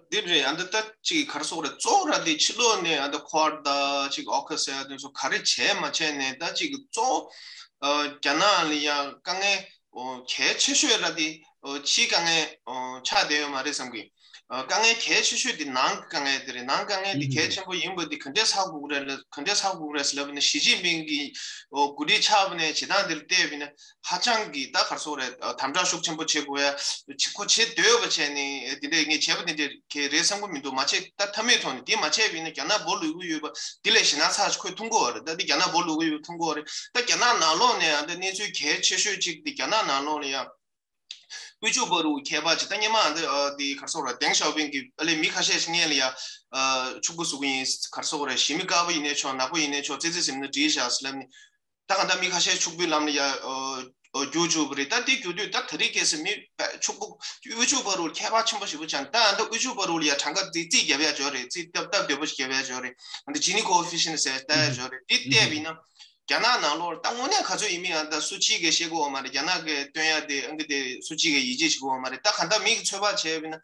འདི་རེད། ཨ་འདི་ད་ཅིག་ག་རེ་ཟེར་དགོས་རེད། གཙོ་བོ་ར་དེ་ཕྱི་ལོགས་ནས་ཨ་འདི་ཁོར་ད་ཅིག་ཨོ་ཁ་ཟེར་ཡ་དེ་ཚོ་ག་རེ་བྱས་མ་བྱས་ནས་ད་ཅིག་གཙོ་བོ་ཨ་རྒྱ་ནག་ལ་ཡ་དཀའ་ངལ་ཨོ་གལ་ཆེ་ཤོས་ར་དེ་ཨོ་ཕྱིའི་དཀའ་ངལ་ཨོ་ཆགས་བསྡད་ཡོད་མ་རེད་བསམ་གི། ཨ་དཀའ་ངལ་གལ་ཆེ་ཤོས་དེ་ནང་གི་དཀའ་ངལ་དེ་རེད། ནང་གི་དཀའ་ངལ་དེ་གལ་ཆེན་པོ་ཡིན་པ་དེ་ག་འདྲས་ཧ་གོ་གི་རེད་ལ་ག་འདྲས་ཧ་གོ་གི་རེད་ཟེར་ལབ་ན། ཞི་ཅིན་ཕིང་གི་ཨོ་འགོ་ཁྲིད་ཆགས་པ་ནས་བྱེད་སྟངས་དེ་ལ་བལྟས་པ་ཡིན་ན། ཧ་ཅང་གི་ད་ག་རེ་ཟེར་དགོས་རེད། ཨ་དམ་དྲག་ཤུགས་ཆེན་པོ་བྱེད་དགོས་ཡ། ཅིག་ཁོ་བྱེད་འདོད་པ་བྱས་ནས་དེ་འདྲས་ངས་བྱས་པ་དེ་འདྲས་གལ་རེད་བསམ་གི་མི་འདུག་མ་བྱས་ད་མཐའ་མའི་ཐོག་ནས་དེ་མ་བྱས་པ་ཡིན་ན་རྒྱ་ནག་སྦོ་ལུག་གི་ཡོད་པ་དེ་ལས་ཞེད་སྣང་ཚ་ཞིག་ཁོས་མཐོང་གི་ཡོད་རེད། ད་དེ་རྒྱ་ནག་སྦོ་ལུག་གི་ཡོད་མཐོང་གི་ཡོད་རེད། ད་རྒྱ་ནག་ནང་ལོགས་ནས་ཨ་ད་གནས་ཚུལ་གལ་ཆེ་ཤོས་གཅིག་དེ་རྒྱ་ནག་ནང་ལོགས་ལ་ཡ། དབུལ་ཕྱུག་བར་དུ་ཁྱད་པར་ཅིག་ད་སྔོན་མ་ཨ་ད་ཨ་དེ་ག་རེ་ཟེར་དགོས་རེད། ཏེང་ཞའོ་ཕིང་གི་ཨ་ལས་མི་ཁ་ཤས་ཤིག་སྔོན་ལ་ཡ་ཨ་ཕྱུག་པོ་བཟོ་གི་ཡིན། ག་རེ་ཟེར་དགོས་རེད། གཞི་མི་དཀར་པོ་ཡིན་ནའི་ཆོག་ནག་པོ་ཡིན་ནའི་ཆོག་ཙི་ཙི་ཟིན་ན་འགྲིག་ཤག་ཟེར་ལབ་ནས། ད་གང་ལྟར་མི་ཁ་ཤས་ཕྱུག་པོའི་ལམ་ལ་ཡ་ཨོ་ཨོ་རྒྱུག་བཅུག་པ་རེད། ད་དེ་རྒྱུག་དུས་ད་དེ་རིང་ཁ་སང་མི་ཕ་ཕྱུག་པོ་དབུལ་ཕྱུག་བར་དུ་ཁྱད་པར་ཆེན་པོ་ཞེ་པོ་ཆགས། ད་ཨ་ད་དབུལ་ཕྱུག་བར་དུ་ལ་ཡ་གྲངས་ཀ་རྩིས་རྩིས་རྒྱབ་ཡ་ཅིག་ཡོད་རེད། རྩིས་སྟབས་སྟབས་བདེ་པོ་ཞིག་རྒྱབ་ཡ་ཅིག་ཡོད་རེད། ཨ་ད་ཇི་ནི་ཀོ་ཨེ་ཕི་ཤན་ཟེར་ལྟ་ཡ་ཅིག་ཡོད་རེད། དེ་བལྟས་པ་ཡིན་ན་རྒྱ་ནག་ནང་ལོགས་ད་དངོས་གནས་ག་ཚོད་ཡིན་མིན་ཨ་ད་སུ་གཅིག་གིས་ཤེས་ཀྱི་ཡོད་མ་རེད། རྒྱ་ནག་གིས་སྟོན་ཡ་དེ་ཨ་གི་དེ་སུ་གཅིག་གིས་ཡིད་ཆེས་བྱེད་ཀྱི་ཡོད་མ་རེད། ད་གང་ལྟར་མི་གིས་ཚོད་དཔག་བྱས་པ་ཡིན་ན།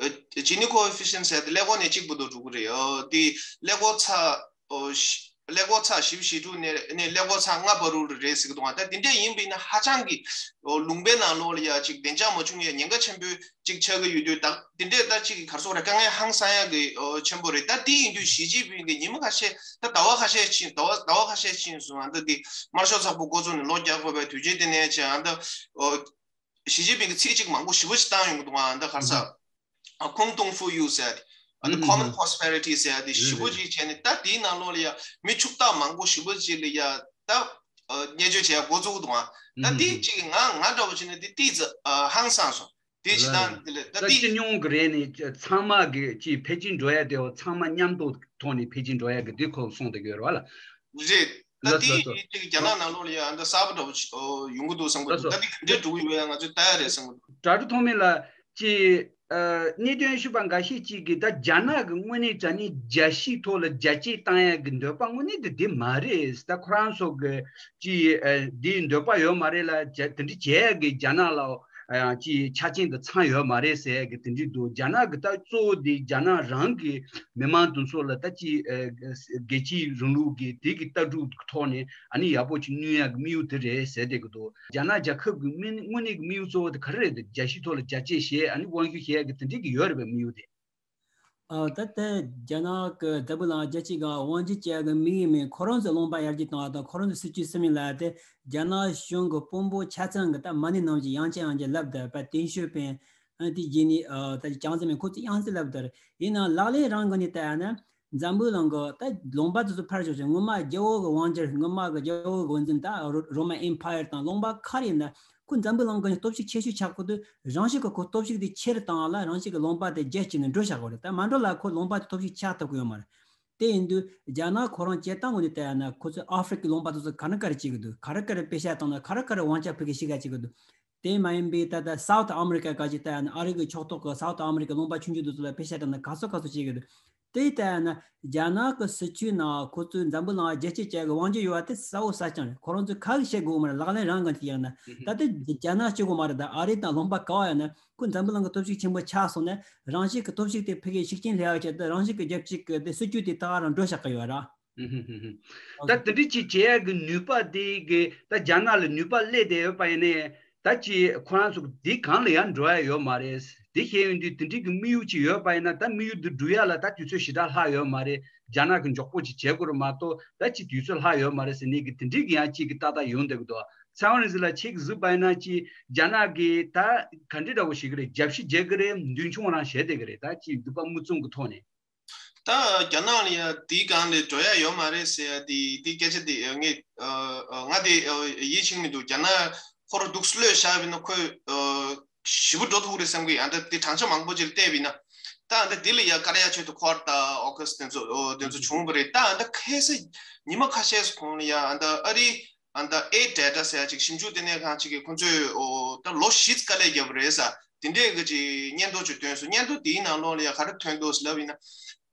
ཨ་ཇི་ནི་ཀོ་ཨེ་ཕི་ཤན་ཟེར་དེ་ཀླད་ཀོར་ནས་གཅིག་བར་དུ་འགྲོ་གི་རེད། ཨོ་དེ་ཀླད་ཀོར་ཚ་ཨོ་ཤི་ཀླད་ཀོར་ཚ་བཞི་བཅུ་ཞེ་དྲུག་ནས་ནས་ཀླད་ཀོར་ཚ་ལྔ་བར་དུ་རེད་ཟེར་གི་འདུག་ད་དེ་འདྲ་ཡིན་པ་ཡིན་ན་ཧ་ཅང་གི་ཨོ་ལུང་པའི་ནང་ལོགས་ལ་ཡ་ཅིག་བདེ་འཇགས་མ་བྱུང་ཡ་ཉེན་ཁ་ཆེན་པོ་ཅིག་ཆགས་ཀྱི་ཡོད་དུས། ད་དེ་འདྲས་ད་ཅིག་ག་རེ་ཟེར་དགོས་རེད། དཀའ་ངལ་ཧང་སང་ཡ་གི་ཨོ་ཆེན་པོ་རེད། ད་དེ་ཡིན་དུས་ཞི་ཅིན་ཕིང་གིས་ཉི་མ་ཁ་ཤས་ད་ཟླ་བ་ཁ་ཤས་ཕྱིན་ཟླ་བ་ཟླ་བ་ཁ་ཤས་ཕྱིན་སོང་། ཨ་ད་དེ་དམར་ཤོག་ཚོགས་པ་འགོ་བཙུགས་ནས་ལོ་བརྒྱ་འཁོར་བའི་དུས་ཆེན་དེ་ནས་བྱས་ཨ་ད་ཨོ། ཞི་ཅིན་ཕིང་གིས་ཚིག་གཅིག་མང་པོ་ཞེ་པོ་ཞིག་བཏང་ཡོང་གི་འདུག་ཨ་ད་ག་རེ་ཟེར། ཨ་ཁོང་ཏུང་ཧྥུ་ཡུ་ཟེར་ཏེ། ཨ་ད་common prosperity ཟེར་ཏེ་ཞེ་པོ་ཅིག་བྱས་ནས། ད་དེའི་ནང་ལོགས་ལ་ཡ་མི་ཕྱུག་བདག་མང་པོ་ཞེ་པོ་ཅིག་ལ་ཡ་ད་ཨ་བརྙས་བཅོས་བྱས་འགོ་བཙུགས་འདུག་ཨ་ད་དེ་ཅིག་ང་ང་འདྲ་པོ་བྱས་ན་དེ་ཏིག་ཙམ་ཨ་ཧང་སངས་སོང་། དེ་ཅིག་ད་དེ་ལ་ད་ད་དེ་སྤྱི་ཉུང་གི་རེད་ནས་ཚང་མ་གི་ཅིག་འཕེལ་རྒྱས་འགྲོ་ཡ་དེ་ཚང་མ་མཉམ་དུ་ཐོག་ནས་འཕེལ་རྒྱས་འགྲོ་ཡ་གི་དེ་ཁོ་གསུངས་བསྡད་ཡོད་རེད་བ་ལ། རེད། ད་ལགས་དེ་ལགས་སོ། ཡིན་དུས་རྒྱ་ནག་ནང་ལོགས་ལ་ཡང་ད་གསར་པ་འདྲ་པོ་ཞིག་ཨོ་ཡོང་གི་འདུག་བསམ་གི་འདུག་ལགས་སོ། ད་དེ་ག་འདྲས་འགྲོ་གི་ཡོད་ཡ་ང་ཚོས་ལྟ་ཡ་རེད་བསམ་གི་འདུག་བྲག་འགྲོ་ཐོགས་མེད་ལགས་ཀྱིས་ཨ་གནད་དོན་ཞུས་པ་འགའ་ཤས་ཅིག་གིས་ད་རྒྱ་ནག་གི་དངོས་གནས་དྲང་གནས་རྒྱལ་སྤྱིའི་ཐོག་ལ་རྒྱ་སྐྱེད་བཏང་ཡ་གི་འདོད་པ་དངོས་གནས་དེ་དེ་མ་རེད། ད་ཁོ་རང་ཚོ་གི་ཅིག་ཨ་དེའི་འདོད་པ་ཡོད་མ་རེད་ལ། རྒྱ་དེ་འདྲ་བྱེད་ཡ་གི་རྒྱ་ནག་ལ། ཡང་ཅིག་ཆ་རྐྱེན་དེ་ཚང་ཡོད་མ་རེད་ཟེར་གི་དེ་འདྲ་འདུག་རྒྱ་ནག་གི་ད་གཙོ་བོ་དེ་རྒྱ་ནག་རང་གི་མི་མང་དེ་ཚོ་ལ་ད་ཅིག་ཨ་རྒྱལ་སྤྱིའི་རིང་ལུགས་ཀྱི་དེ་གི་ལྟ་གྲུབ་ཀྱི་ཐོག་ནས་ཨ་ནི་ཡག་པོ་ཅིག་བསྣུན་ཡག་གི་དམིགས་ཡུལ་དེ་རེད་ཟེར་བསྡད་ཀྱི་འདུག་རྒྱ་ནག་རྒྱལ་ཁབ་ཀྱི་དམིགས་དངོས་གནས་ཀྱི་དམིགས་ཡུལ་གཙོ་བོ་དེ་ག་རེ་རེད། དེ་རྒྱལ་སྤྱིའི་ཐོག་ལ་རྒྱ་སྐྱེད་བྱེད་ཨ་ནི་དབང་ཤུགས་བཞག་ཡག་གི་དེ་འདྲ་གི་ཡོད་རེད་པས་དམིགས་ཡུལ་དེ། ཨ་ད་ལྟ་རྒྱ་ནག་གི་འཛམ་བུ་གླིང་རྒྱལ་སྤྱིའི་སྒང་དབང་སྒྱུར་བྱེད་ཡག་གི་དམིགས་ཡུལ་མིན་ཁོ་རང་ཚོའི་ལུང་པ་ཡར་རྒྱས་གཏོང་བ་དང་ཁོ་རང་ཚོའི་སྲིད་ཇུས་སྲིད་མིན་ལ་དེ་རྒྱ་ནག་གཞུང་གི་དཔོན་པོ་ཆ་ཚང་གི་ད་མ་ཎི་ནང་བཞིན་ཡང་ཅི་ཡང་ཅི་ལབ་བསྡད་པ། ཏེང་ཞའོ་ཕིང་ཨ་དེ་རྗེས་ནས་ཨ་ད་ཅང་ཙེ་མིན་ཁོ་ཚོས་ཡང་ཅི་ལབ་བསྡད་རེད། ཡིན་ནའང་ལག་ལེན་རང་ངོས་ནས་བལྟས་ན་འཛམ་བུ་གླིང་གི་ད་ལུང་པ་དེ་ཚོ་ཕར་ཞོག་ཅིག་སྔོན་མ་རྒྱལ་པོ་གི་དབང་སྒྱུར་སྔོན་མ་གི་རྒྱལ་པོ་གི་འོས་འཛིན་ད་Roman Empire དང་ལུང་པ་ག་རེ་ཡིན་ན། ཁོ་འཛམ་བུ་གླིང་གི་སྟོབས་ཤུགས་ཆེ་ཤོས་ཆགས་དགོས་དུས་རང་ཤུགས་ཀྱིས་ཁོ་སྟོབས་ཤུགས་དེ་ཆེ་རུ་བཏང་བ་ལ་རང་ཤུགས་ཀྱིས་ལུང་པ་དེ་རྒྱ་བསྐྱེད་ནས་འགྲོ་བཞག་དགོས་རེད། ད་མ་འགྲོ་ལ་ཁོ་ལུང་པ་དེ་སྟོབས་ཤུགས་ཆགས་ཐུབ་ཀྱི་ཡོད་མ་རེད། དེ་ཡིན་དུས་རྒྱ་ནག་ཁོ་རང་སྤྱིར་བཏང་ངོས་ནས་བལྟས་ཡ་ན་ཁོ་ཚོས་ཨ་ཧྥེ་རི་ཁའི་ལུང་པ་དེ་ཚོ་ག་རེ་ག་རེ་བྱེད་ཀྱི་འདུག་ག་རེ་ག་རེ་པེ་ཤ་བཏང་ན་ག་རེ་ག་རེ་དབང་ཆ་ཕུལ་གི་ཤི་ག་བྱེད་ཀྱི་འདུག་དེ་མ་ཡིན་པའི་ད་ལྟ་South America ག་ཅིག་བལྟས་ཡ་ན་ཨ་རི་གི་ཕྱོགས་གཏོགས་ཀྱི་South America ལུང་པ་ཆུང་ཆུང་དེ་ཚོ་ལ་པེ་ཤ་བཏང་ན་ག་ཚོད་ག་ཚོད་བྱེད་ཀྱི་འདུག་དེ་ལྟ་ན་རྒྱ་ནག་གི་སྲིད་བྱུས་ནང་ཁོ་ཚོས་འཛམ་བུ་གླིང་རྒྱལ་སྤྱི་བཅས་ཀྱི་དབང་སྒྱུར་ཡོད་པ་དེ་གསལ་བོ་གསལ་རྐྱང་རེད། ཁོ་རང་ཚོས་ཁ་གིས་བཤད་དགོས་མ་རེད། ལག་ལེན་རང་གིས་བྱེད་ཡག་ན། ད་ལྟ་རྒྱ་ནག་གཅིག་པོ་མ་རེད། ད་ཨ་རི་དང་ལུང་པ་ག་བ་ཡིན་ན་ཁོ་འཛམ་བུ་གླིང་གི་སྟོབས་ཤུགས་ཆེན་པོ་ཆགས་སོང་ན་རང་བཞིན་གྱི་སྟོབས་ཤུགས་དེ་ཕ་གིའི་ཤུགས་རྐྱེན་སླེབས་ཡག་ཆེད་དུ་རང་བཞིན་གྱི་རྒྱལ་སྤྱི་གི་དེ་སྲིད་བྱུས་དེ་ད་ག་རང་འགྲོ་བཞག་གི་ཡོད་ར། ད་དེ་འདྲ་ཅིག་བྱེད་ཡག་གི་ནུས་པ་དེ་གི་ད་རྒྱ་ནག་ལ་ནུས་པ་སླེབས་བསྡད་ཡོད་པ་ཡིན་ནའི་ད་ཅིག་ཁོ་རང་ཚོ་འདི་སྒང་ལ་ཡང་འགྲོ་ཡ་ཡོད་མ་རེད། དེ་བཤད་ཡོང་དུས་དེ་འདྲའི་གི་དམིགས་ཡུལ་ཅིག་ཡོད་པ་ཡིན་ན་ད་དམིགས་ཡུལ་འདི་འགྲུབ་ཡ་ལ་ད་དུས་ཚོད་ཞེ་དྲག་ལྷག་ཡོད་མ་རེད། རྒྱ་ནག་གི་མགྱོགས་པོ་ཅིག་བྱེད་དགོས་རེད་མ་གཏོགས་ད་ཅིག་དུས་ཚོད་ལྷག་ཡོད་མ་རེད་ཟེར་ནས་གི་དེ་འདྲའི་གི་ཡང་ཅིག་གི་ཏག་ཏག་ཡོང་བསྡད་གི་འདུག་ཚེ་དབང་རིག་འཛིན་ལགས་ཁྱེད་ཀྱིས་གཟིགས་པ་ཡིན་ན་ཅིག་རྒྱ་ནག་གི་ད་ག་འདྲ་འདྲ་བོ་ཞིག་གི་རེད། རྒྱབ་བཤིག་བྱེད་གི་རེད། མདུན་མཆོང་རང་བྱེད་བསྡད་གི་རེད། ད་ཅིག་འདུག་པ་མུ་མཚུངས་གི་ཐོག་ནས། ད་རྒྱ་ནག་ལ་ཡ་དེའི་སྒང་ལ་འགྲོ་ཡ་ཡོད་མ་རེད་ཟེར་ཡ་དེ་དེ་སྐད་ཆ་དེ་ངས་ཨ་ང་དེ་ཡིད་ཆེས་མི་འདུག་རྒྱ་ནག་ཁོ་རང་འདུག་སེ་ལྷོད་བཞག་པ་ཡིན་ན་ཁོས་ཨ་ཞེ་པོ་འགྲོ་ཐུབ་ཀྱི་རེད་བསམ་གི། ཨ་ད་དེ་བགྲང་བྱ་མང་པོ་ཅིག་ལ་བལྟས་པ་ཡིན་ན་ད་ཨ་ད་དེ་ལ་ཡ་བཀར་ཡ་ཆེད་དུ་ཁོ་ད་ཨོ་ཁུ་སི་དེ་ཚོ་ཨོ་དེ་ཚོ་བྱུང་བ་རེད། ད་ཨ་ད་ཁ་སང་ཉི་མ་ཁ་ཤས་སུ་གོང་ལ་ཡ་ཨ་ད་ཨ་རི་ཨ་ད་ཨེ་ཌེ་ཊ་ཟེར་ཡ་ཅིག་ཞིབ་འཇུག་ལྟེ་གནས་ཁང་ཅིག་གིས་ཁོ་ཚོས་ཨོ་ད་ལོ་བཞི་ཙམ་དཀའ་ལས་བརྒྱབ་པ་རེད་ཟེར། དེ་འདྲས་གི་ཅིག་སྙན་ཐོ་ཅིག་བཏོན་སོང་། སྙན་ཐོ་དེའི་ནང་ལོགས་ལ་ཡ་ག་རེ་ཐོན་འདུག་ཟེར་ལབ་ཡིན་ན།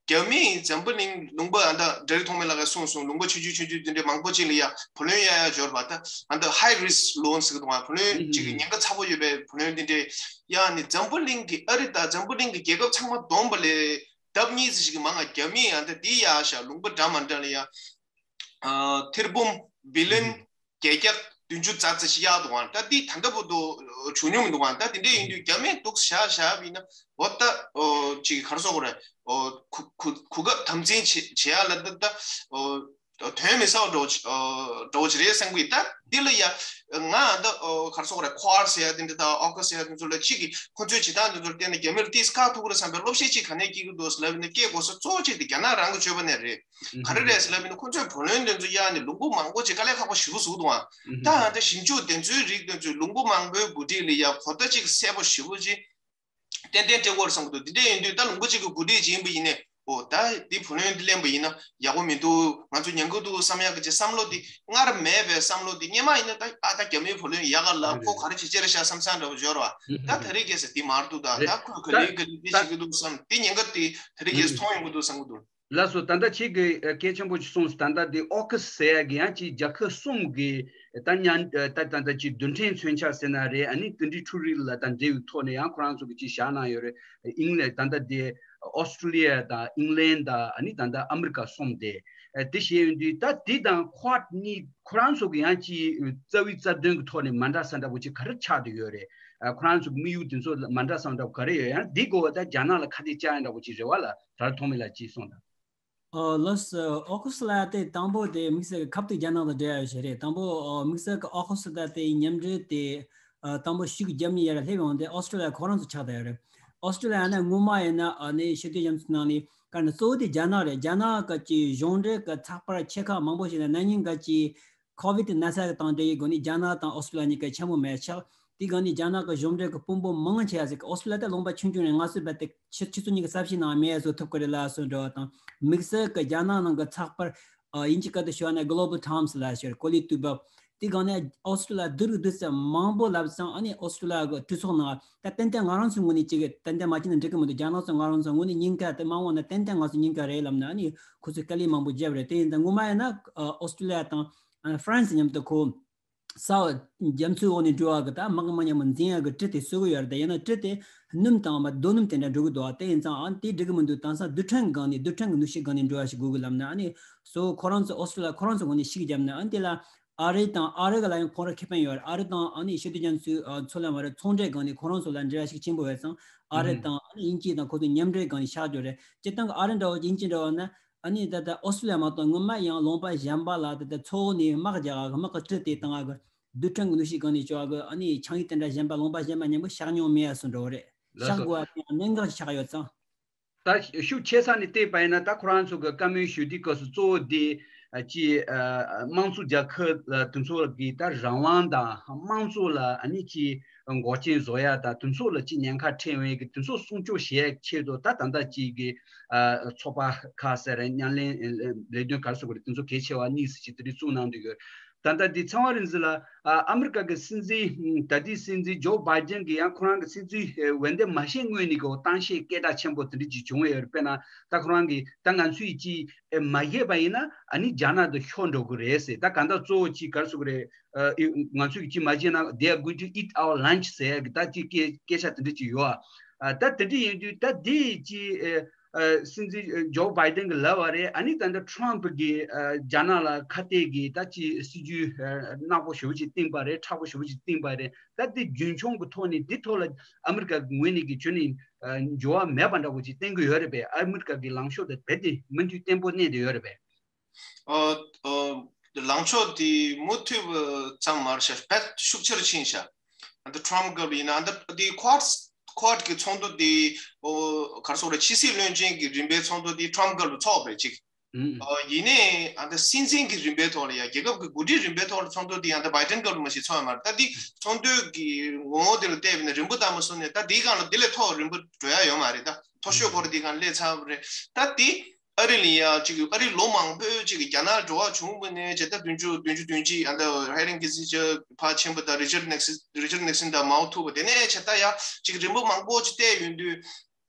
རྒྱ་མིས་འཛམ་བུ་གླིང་ལུང་པ་ཨ་ད་འདྲ་རིགས་ཐོག་མའི་ལ་ཁ་གསུངས་སོང་། ལུང་པ་ཆུང་ཆུང་ཆུང་ཆུང་དེ་འདྲས་མང་པོ་ཅིག་ལ་ཡ་བུ་ལོན་གཡར་ཡ་འབྱོར་བ། ད་ཨ་ད་ཧའི་རིསི་ལོན་ཟེར་གི་འདུག་ཨ། བུ་ལོན་ཅིག་གི་ཉེན་ཁ་ཚ་པོ་ཡོད་པའི་བུ་ལོན་དེ་འདྲས་གཡར་ནས་འཛམ་བུ་གླིང་གི་ཨ་རི་དང་འཛམ་བུ་གླིང་གི་རྒྱལ་ཁབ་ཚང་མ་བསྡོམས་པ་ལས་ལྡབ་གཉིས་ཙམ་ཞིག་གི་མང་ང་རྒྱ་མིས་ཨ་ད་དེ་གཡར་ཤག་ལུང་པ་འདྲ་མ་འདྲ་ལ་ཡ། ཨ་ཐེར་འབུམ་བི་ལིན་བརྒྱད་བརྒྱ་བདུན་ཅུ་རྩ་རྩ་ཞིག་གཡར་འདུག་ཨ། ད་འདི་ད་ལྟ་བར་དུ་བྱུང་མྱོང་མི་འདུག་ཨ། ད་དེ་འདྲས་ཡིན་དུས་རྒྱ་མིས་འདུག་བཞག་བཞག་པ་ཡིན་ན་འོ་ད་ཨོ་ཅིག་ག་རེ་ཟེར་དགོས་རེད། ཨོ་གོ་གོ་གོ་སྐབས་དམ་འཛིན་བྱེད་བྱེད་ཡ་ལ་ད་ད་ཨོ་དོན་མི་ཟ་བ་འདྲ་བོ་ཅིག་ཨོ་འདྲ་བོ་ཅིག་རེད་བསམ་གི། ད་འདི་ལ་ཡ་ང་ད་ཨོ་ག་རེ་ཟེར་དགོས་རེད། ཁོ་ཨར་ཟེར་ཡ་དེ་འདྲ་དང་ཨོ་ཁ་ཟེར་ཡ་དེ་ཚོ་ལ་ཅིག་གིས་ཁོ་ཚོའི་བྱེད་སྟངས་དེ་ཚོར་བལྟས་ན་རྒྱ་མི་ལ་ཏིས་ཁག་ཐུག་གི་རེད་བསམ་པའི་བློ་ཤེད་ཅིག་ག་ནས་སྐྱེ་གི་འདུག་ཟེར་ལབ་ཡིན་ན་སྐྱེ་དགོས་ས་གཙོ་བོ་གཅིག་དེ་རྒྱ་ནག་རང་གི་སྤྱོད་པ་ནས་རེད། ག་རེ་རེད་ཟེར་ལབ་ཡིན་ན་ཁོ་ཚོས་བུ་ལོན་དེ་ཚོ་གཡར་ནས་ལུང་པ་མང་པོ་ཅིག་དཀའ་ལས་ཁག་པོ་ཞེ་པོ་བཟོ་གི་འདུག་ཨ། ད་ཨ་ད་ཞིབ་འཇུག་དེ་ཚོའི་རིགས་དེ་ཚོས་ལུང་པ་མང་པོའི་འགོ་ཁྲིད་ལ་ཡ་གོ་བརྡ་ཅིག་གསལ་པོ་ཞེ་པོ་ཅིག་ཏན་ཏན་སྤྲད་དགོས་རེད་བསམ་གི་འདུག་དེ་འདྲ་ཡིན་དུས་ད་ལུང་པ་ཅིག་གི་འགོ་ཁྲིད་ཅིག་ཡིན་པ་ཡིན་ནའི་ཨོ་ད་འདི་བུ་ལོན་འདི་ལེན་པ་ཡིན་ན་ཡག་པོ་མི་འདུག་ང་ཚོ་ཉན་གི་འདུག་བསམ་ཡག་གི་ཅིག་བསམ་བློ་འདི་སྔར་མེད་པའི་བསམ་བློ་འདི་སྔོན་མ་ཡིན་ན་ད་ཨ་ད་རྒྱ་མིའི་བུ་ལོན་ཡག་ག་ལ་ཁོ་ག་རེ་བྱེད་ཅེར་ཤག་བསམ་བསམ་འདྲ་བོ་འབྱོར་བ་ད་ད་རེས་ཁ་སང་འདི་མ་འདུག་ད་ད་ཁོས་ག་ལེ་ག་ལེ་འདི་བྱེད་གི་འདུག་བསམ་འདི་ཉེན་ཁ་འདི་ད་རེས་ཁ་སང་མཐོང་ཡོང་གི་འདུག་བསམ་གི་འདུག་ལགས་སོ། ད་ལྟ་ཁྱེད་ཀྱིས་ཨ་གལ་ཆེན་པོ་ཅིག་གསུངས་སོང་། ད་ལྟ་དེ་ཨོ་ཁུ་སི་ཟེར་ཡ་གི་ཡང་ཅིག་རྒྱལ་ཁབ་གསུམ་གི་ད་མཉམ་ད་ད་ལྟ་ཅིག་རྡུལ་ཕྲན་མཚོན་ཆ་ཟེར་ན་རེད། ཨ་ནི་དེ་འདྲའི་འཕྲུལ་རིག་ལ་ད་འབྲེལ་བའི་ཐོག་ནས་ཡང་ཁོ་རང་ཚོ་གི་ཅིག་བཞག་གནང་ཡོད་རེད། ཨིང་ལན་ད་ལྟ་དེ་ཨོ་སི་ཀྲུ་ལི་ཡ་དང་ཨིང་ལན་དང་ཨ་ནི་ད་ལྟ་ཨ་མི་རི་ཀ་གསུམ་དེ་ཨ་དེ་བཤད་ཡོང་དུས་ད་དེ་དང་ཁོ་ཝ་ཌ་གཉིས་ཁོ་རང་ཚོ་གི་ཡང་ཅིག་རྩ་བའི་རྩ་དོན་གི་ཐོག་ནས་མ་འདྲ་ས་འདྲ་པོ་ཅིག་ག་རེ་ཆགས་བསྡད་ཡོད་རེད། ཨ་ཁོ་རང་ཚོ་གི་དམིགས་ཡུལ་དེ་ཚོ་མ་འདྲ་ས་འདྲ་པོ་ག་རེ་ཡོད། ཡང་དེ་གོ་བ་ད་རྒྱ་ནག་ལ་ཁ་གཏད་བཅག་ཡ་འདྲ་པོ་ཅིག་རེད་བ་ལ། ད་རེས་ཐོག་མེད་ལ་ཅིག་གསུངས་དང་། ཨོ་ལགས་སོ། ཨོ་ཁུ་སི་ལ་དེ་དང་པོ་དེ་དམིགས་བསལ་གྱི་ཁ་ཐུག་རྒྱ་ནག་དང་འབྲེལ་ཡོད་ཞིག་རེད། དང་པོ་ཨོ་དམིགས་བསལ་གྱི་ཨོ་ཁུ་སི་ལ་དེ་མཉམ་འབྲེལ་དེ་ཨ་དང་པོ་ཕྱི་རྒྱལ་མི་ཡར་སླེབས་ཡོང་དེ་ཨོ་སི་ཀྲུ་ལི་ཡ་ཁོ་རང་ཚོ་ཆགས་བསྡད་ཡོད་རེད། ཨོ་སི་ཀྲུ་ལི་ཡ་ནི་སྔོན་མ་ཡིན་ན་ཨ་ནི་ཕྱི་སྡོད་རྒྱ་མཚོའི་ནང་ནས་ག་ནི་གཙོ་བོ་དེ་རྒྱ་ནག་རེད། རྒྱ་ནག་གི་ཅིག་གཞུང་འབྲེལ་གྱི་ཚགས་པར་ཆེ་ཁག་མང་པོ་ཞིག་ལ་ན་ནིང་ག་ཅིག་ཁོ་ཝི་ཌི་ན་ཚ་གི་དང་འབྲེལ་ཡོད་སྒོ་ནས་རྒྱ་ནག་དང་ཨོ་སི་ཀྲུ་ལི་ཡ་གཉིས་ཀ་ཆེན་པོ་མེད་ཆགས། དེ་སྒང་ནས་རྒྱ་ནག་གི་གཞུང་འབྲེལ་གྱི་དཔོན་པོ་མང་ཆེ་བ་ཟིག་ཨོ་སི་ཀྲུ་ལི་ཡ་དེ་ལུང་པ་ཆུང་ཆུང་རེད། ང་ཚོའི་བར་དེ་ཆུ་ཆུ་ཚོད་གཉིས་ཀྱི་ས་ཕྱེད་ནང་མེད་བཟོ་ཐུབ་ཀྱི་རེད་ལ་སོགས་འདྲ་བ་དང་། དམིགས་བསལ་གྱི་རྒྱ་ནག་ནང་གི་ཚགས་པར་ཨ་དབྱིན་ཇིའི་སྐད་དུ་ཞུ་བ་ན་Global Times ལ་ཞེས་གོ་ལའི་དུས་བབ། དེ་སྒང་ནས་ཨོ་སི་ཀྲུ་ལི་ཡ་བསྡུར་གི་བསྡུར་ཚེ་མང་པོ་ལབ་ཙང་ཨ་ནི་ཨོ་སི་ཀྲུ་ལི་ཡ་གི་གྲོས་ཚོགས་ནང་ད་ཏན་ཏན་ང་རང་ཚོའི་ངོས་ནས་ཅིག་ཏན་ཏན་མ་བྱས་ན་འགྲིག་གི་མི་འདུག་རྒྱ་ནག་ཚོ་ང་རང་ཚོའི་ངོས་ནས་ཉེན་ཁ་དེ་མ་འོངས་ན་ཏན་ཏན་ང་ཚོ་ཉེན་ཁ་རེད་ལབ་ནས་ཨ་ནི་ཁོ་ཚོས་དཀའ་ལས་མང་པོ་བརྒྱབ་རེད། དེ་ཡིན་ཙང་སྔོན་མ་ཡིན་ན་ཨོ་སི་ཀྲུ་ལི་ཡ་དང་། ཨ་ཧྥ་རན་སི་མཉམ་དུ་ཁོ་ས་འོག་རྒྱ་མཚོའི་འོག་ནས་འགྲོ་བ་གི་ད་དམག་མི་མཉམ་པོ་འཛིང་ཡག་གི་གྲི་དེ་བཟོ་གི་ཡོད་རེད། ད་ཡིན་ན་གྲི་དེ་སྣུམ་དང་མ་རྡོ་སྣུམ་དེ་འདྲ་འགྲོ་གི་འདུག་དེ་ཡིན་ཙང་ཨ་དེ་འགྲིག་གི་མི་འདུག་དེང་སང་རྡུལ་ཕྲན་སྒང་ནས་རྡུལ་ཕྲན་གྱི་ནུས་ཤུགས་སྒང་ནས་འགྲོ་བ་ཞིག་དགོས་གི་ལབ་ན་ཨ་ནི་སོ་ཁོ་རང་ཚོ་ཨོ་སི་ཀྲུ་ལི་ཡ་ཁོ་རང་ཚོ་ངོས་ནས་ཤུགས་བརྒྱབ་ན་ཨ་དེ་ལ་ཨ་རི་དང་ཨ་རི་ག་ལ་ཡང་ཁོང་རང་ཁེ་ཕན་ཡོད་རེད། ཨ་རི་དང་ཨ་ནི་ཕྱི་སྡོད་རྒྱ་མཚོའི་ཨ་མཚོ་ལམ་བར་ཚོང་འབྲེལ་སྒང་ནས་ཁོ་རང་ཚོ་ལ་འབྲེལ་བ་ཤུགས་ཆེན་པོ་ཡོད་ཙང་ཨ་རི་དང་ཨ་ནི་དབྱིན་ཇི་དང་ཁོ་ཚོ་མཉམ་འབྲེལ་སྒང་ནས་བཞག་རྒྱུ་རེད། སྤྱིར་བཏང་གི་ཨ་རི་འདྲ་བོ་དབྱིན་ཇི་འདྲ་བོ་ན། ཨ་ནི་ད་ལྟ་ཨོ་སི་ཀྲུ་ལི་ཡ་མ་གཏོགས་སྔོན་མ་ཡང་ལུང་པ་གཞན་པ་ལ་ད་ལྟ་མཚོ་འོག་ནས་དམག་རྒྱག་ག་དམག་གི་གྲི་དེ་བཏང་ག་རྡུལ་ཕྲན་གྱི་ནུས་ཤུགས་སྒང་ནས་བྱོག་ག་ཨ་ནི་ཆིངས་ཡིག་དེ་འདྲ་གཞན་པ་ལུང་པ་གཞན་པ་མཉམ་པོ་བཞག་མྱོང་མེད་ཡ་སུ་འགྲོ་བ་རེད། ལགས་བཞག་སོ། དགོས་པ་དེ་ཡང་གནད་འགག་ཆགས་ཡོད་ཙང་། ད་ཤུགས་ཆེ་ས་ནས་བལྟས་པ་ཡིན་ན་ད་ཁོ་རང་ཚོ་གི་བཀའ་མོལ་ཞུ་དུས་སྐབས་སུ་གཙོ་བོ་དེ་ཅི་དམངས་གཙོ་རྒྱལ་ཁབ་དེ་ཚོ་གི་ད་རང་དབང་དང་དམངས་གཙོ་ལ་ཨ་ནི་ཅི་འགོག་རྐྱེན་བཟོ་ཡ་དང་དེ་ཚོ་ལ་ཅི་ཉེན་ཁ་འཕྲད་ཡོང་ཡ་གི་དེ་ཚོ་སྲུང་སྐྱོབ་བྱེད་ཡ་ཆེད་དུ་ད་ད་ལྟ་ཅིག་གི་ཚོགས་པ་ཁག་ཟེར་མཉམ་ལས་ལས་དོན་ག་རེ་ཟེར་དགོས་རེད། དེ་ཚོ་གལ་ཆེ་བ་གཉིས་ཟེར་ཅིག་དེ་རིགས་བཙུགས་གནང་འདུག་ཡོད། ད་ལྟ་འདི་ཚེ་དབང་རིག་འཛིན་ལགས། ཨ་ཨ་མི་རི་ཀ་གི་སྲིད་འཛིན་ད་ལྟའི་སྲིད་འཛིན་ཇོ་བྷའི་ཌེན་གྱིས་ཡང་ཁོ་རང་གི་སྲིད་འཛིན་འོས་འདེམས་མ་བྱས་སྔོན་ནས་ཀྱི་གཏམ་བཤད་སྐད་གྲགས་ཆེན་པོ་དེ་འདྲ་ཅིག་བྱུང་ཡོད་རེད། དཔེར་ན་ད་ཁོ་རང་གིས་ད་ང་ཚོས་ཅིག་མ་བྱས་པ་ཡིན་ན་ཨ་ནི་རྒྱ་ནག་ཏུ་ཤོར་འགྲོ་གི་རེད་ཟེར། ད་གང་ལྟར་གཙོ་བོ་ཅིག་ག་རེ་ཟེར་གི་རེད། ཨ་ང་ཚོས་ཅིག་མ་བྱས་ན་they are going to eat our lunch ཟེར་ཡ་གི་ད་ཅིག་སྐད་སྐད་ཆ་དེ་འདྲ་ཅིག་ཡོད་ཨ། ད་དེ་འདྲ་ཡིན་དུས་ད་འདི་ཅིག་ཨ་སྲིད་འཛིན་ཇོ་བྷའི་ཌེན་གྱིས་ལབ་པ་རེད། ཨ་ནི་ད་ལྟ་ཊམ་ཕ་གིས་ཨ་རྒྱ་ནག་ལ་ཁ་གཏད་ཀྱི་ད་ཅིག་སྲིད་ཇུས་ཨ་ནག་པོ་ཞེ་པོ་ཅིག་བཏིང་པ་རེད། མཁྲེགས་པོ་ཞེ་པོ་ཅིག་བཏིང་པ་རེད། ད་འདི་རྒྱུན་འཁྱོངས་ཀྱི་ཐོག་ནས་འདི་ཐོག་ལ་ཨ་མི་རི་ཀ་གི་ངོས་ནས་ཀྱི་ཁྱོན་ནས་ཨ་འགྱུར་བ་མེད་པ་འདྲ་པོ་ཅིག་བསྟན་གྱི་ཡོད་རེད་པས། ཨ་མི་རི་ཀ་གི་ལངས་ཕྱོགས་དེ་རྦད་དེ་མུ་མཐུད་བརྟན་པོ་གནས་བསྡད་ཡོད་རེད་པས། ཨོ། ཨོ། ལངས་ཕྱོགས་དེ་མུ་མཐུད་ཙམ་མ་རེད་ཤག་རྦད་ཤུགས་ཆེ་རུ་ཕྱིན་ཤག་ཨ་ད་ཊམ་སྐབས་ཡིན་ན་ཨ་ད་དེ་ཁོ་ཝཱཌ་ཁོ་ཝཱཌ་གི་ཚོགས་འདུ་དེ་ཨོ་ག་རེ་ཟེར་དགོས་རེད། ཕྱི་སྲིད་བློན་ཆེན་གྱི་རིམ་པའི་ཚོགས་འདུ་དེ་ཊམ་སྐབས་ལ་ཚོགས་པ་རེད་ཅིག་ཨོ་ཡིན་ནའི་ཨ་ད་སྲིད་འཛིན་གྱི་རིམ་པའི་ཐོག་ལ་ཡ་རྒྱལ་ཁབ་ཀྱི་འགོ་ཁྲིད་རིམ་པའི་ཐོག་ལ་ཚོགས་འདུ་དེ་ཨ་ད་བྷའི་ཌེན་སྐབས་ལ་མ་གཞི་ཚོགས་ཡོད་མ་རེད། ད་དེ་ཚོགས་འདུ་གི་ངོ་བོ་དེ་ལ་བལྟས་པ་ཡིན་ན་རིམ་པ་ལྟ་མ་སོང་ནས་ད་དེའི་སྒང་ལ་དེ་ལས་མཐོ་བ་རིམ་པ་འགྲོ་ཡ་ཡོད་མ་རེད། ད་མཐོ་ཤོས་སྐོར་དེའི་སྒང་ལ་སླེབས་ཚར་བ་རེད། ད་དེ་ཨ་རི་ལ་ཡ་ཅིག་ཨ་རི་ལོ་མང་པོའི་ཅིག་རྒྱ་ནག་འགྲོ་བ་བྱུང་བ་ནས་བྱས་ད་བདུན་ཅུ་བདུན་ཅུ་དོན་གཅིག་ཨ་ད་ཧེ་རན་ཀི་སི་ཇར་ཕར་ཕྱིན་པ་དང་རི་ཅར་ནིག་སི་རི་ཅར་ནིག་སན་དང་མའོ་ཐུག་པ་དེ་ནས་བྱས་ད་ཡ་ཅིག་རིམ་པ་མང་པོ་ཅིག་བལྟས་ཡོང་དུས་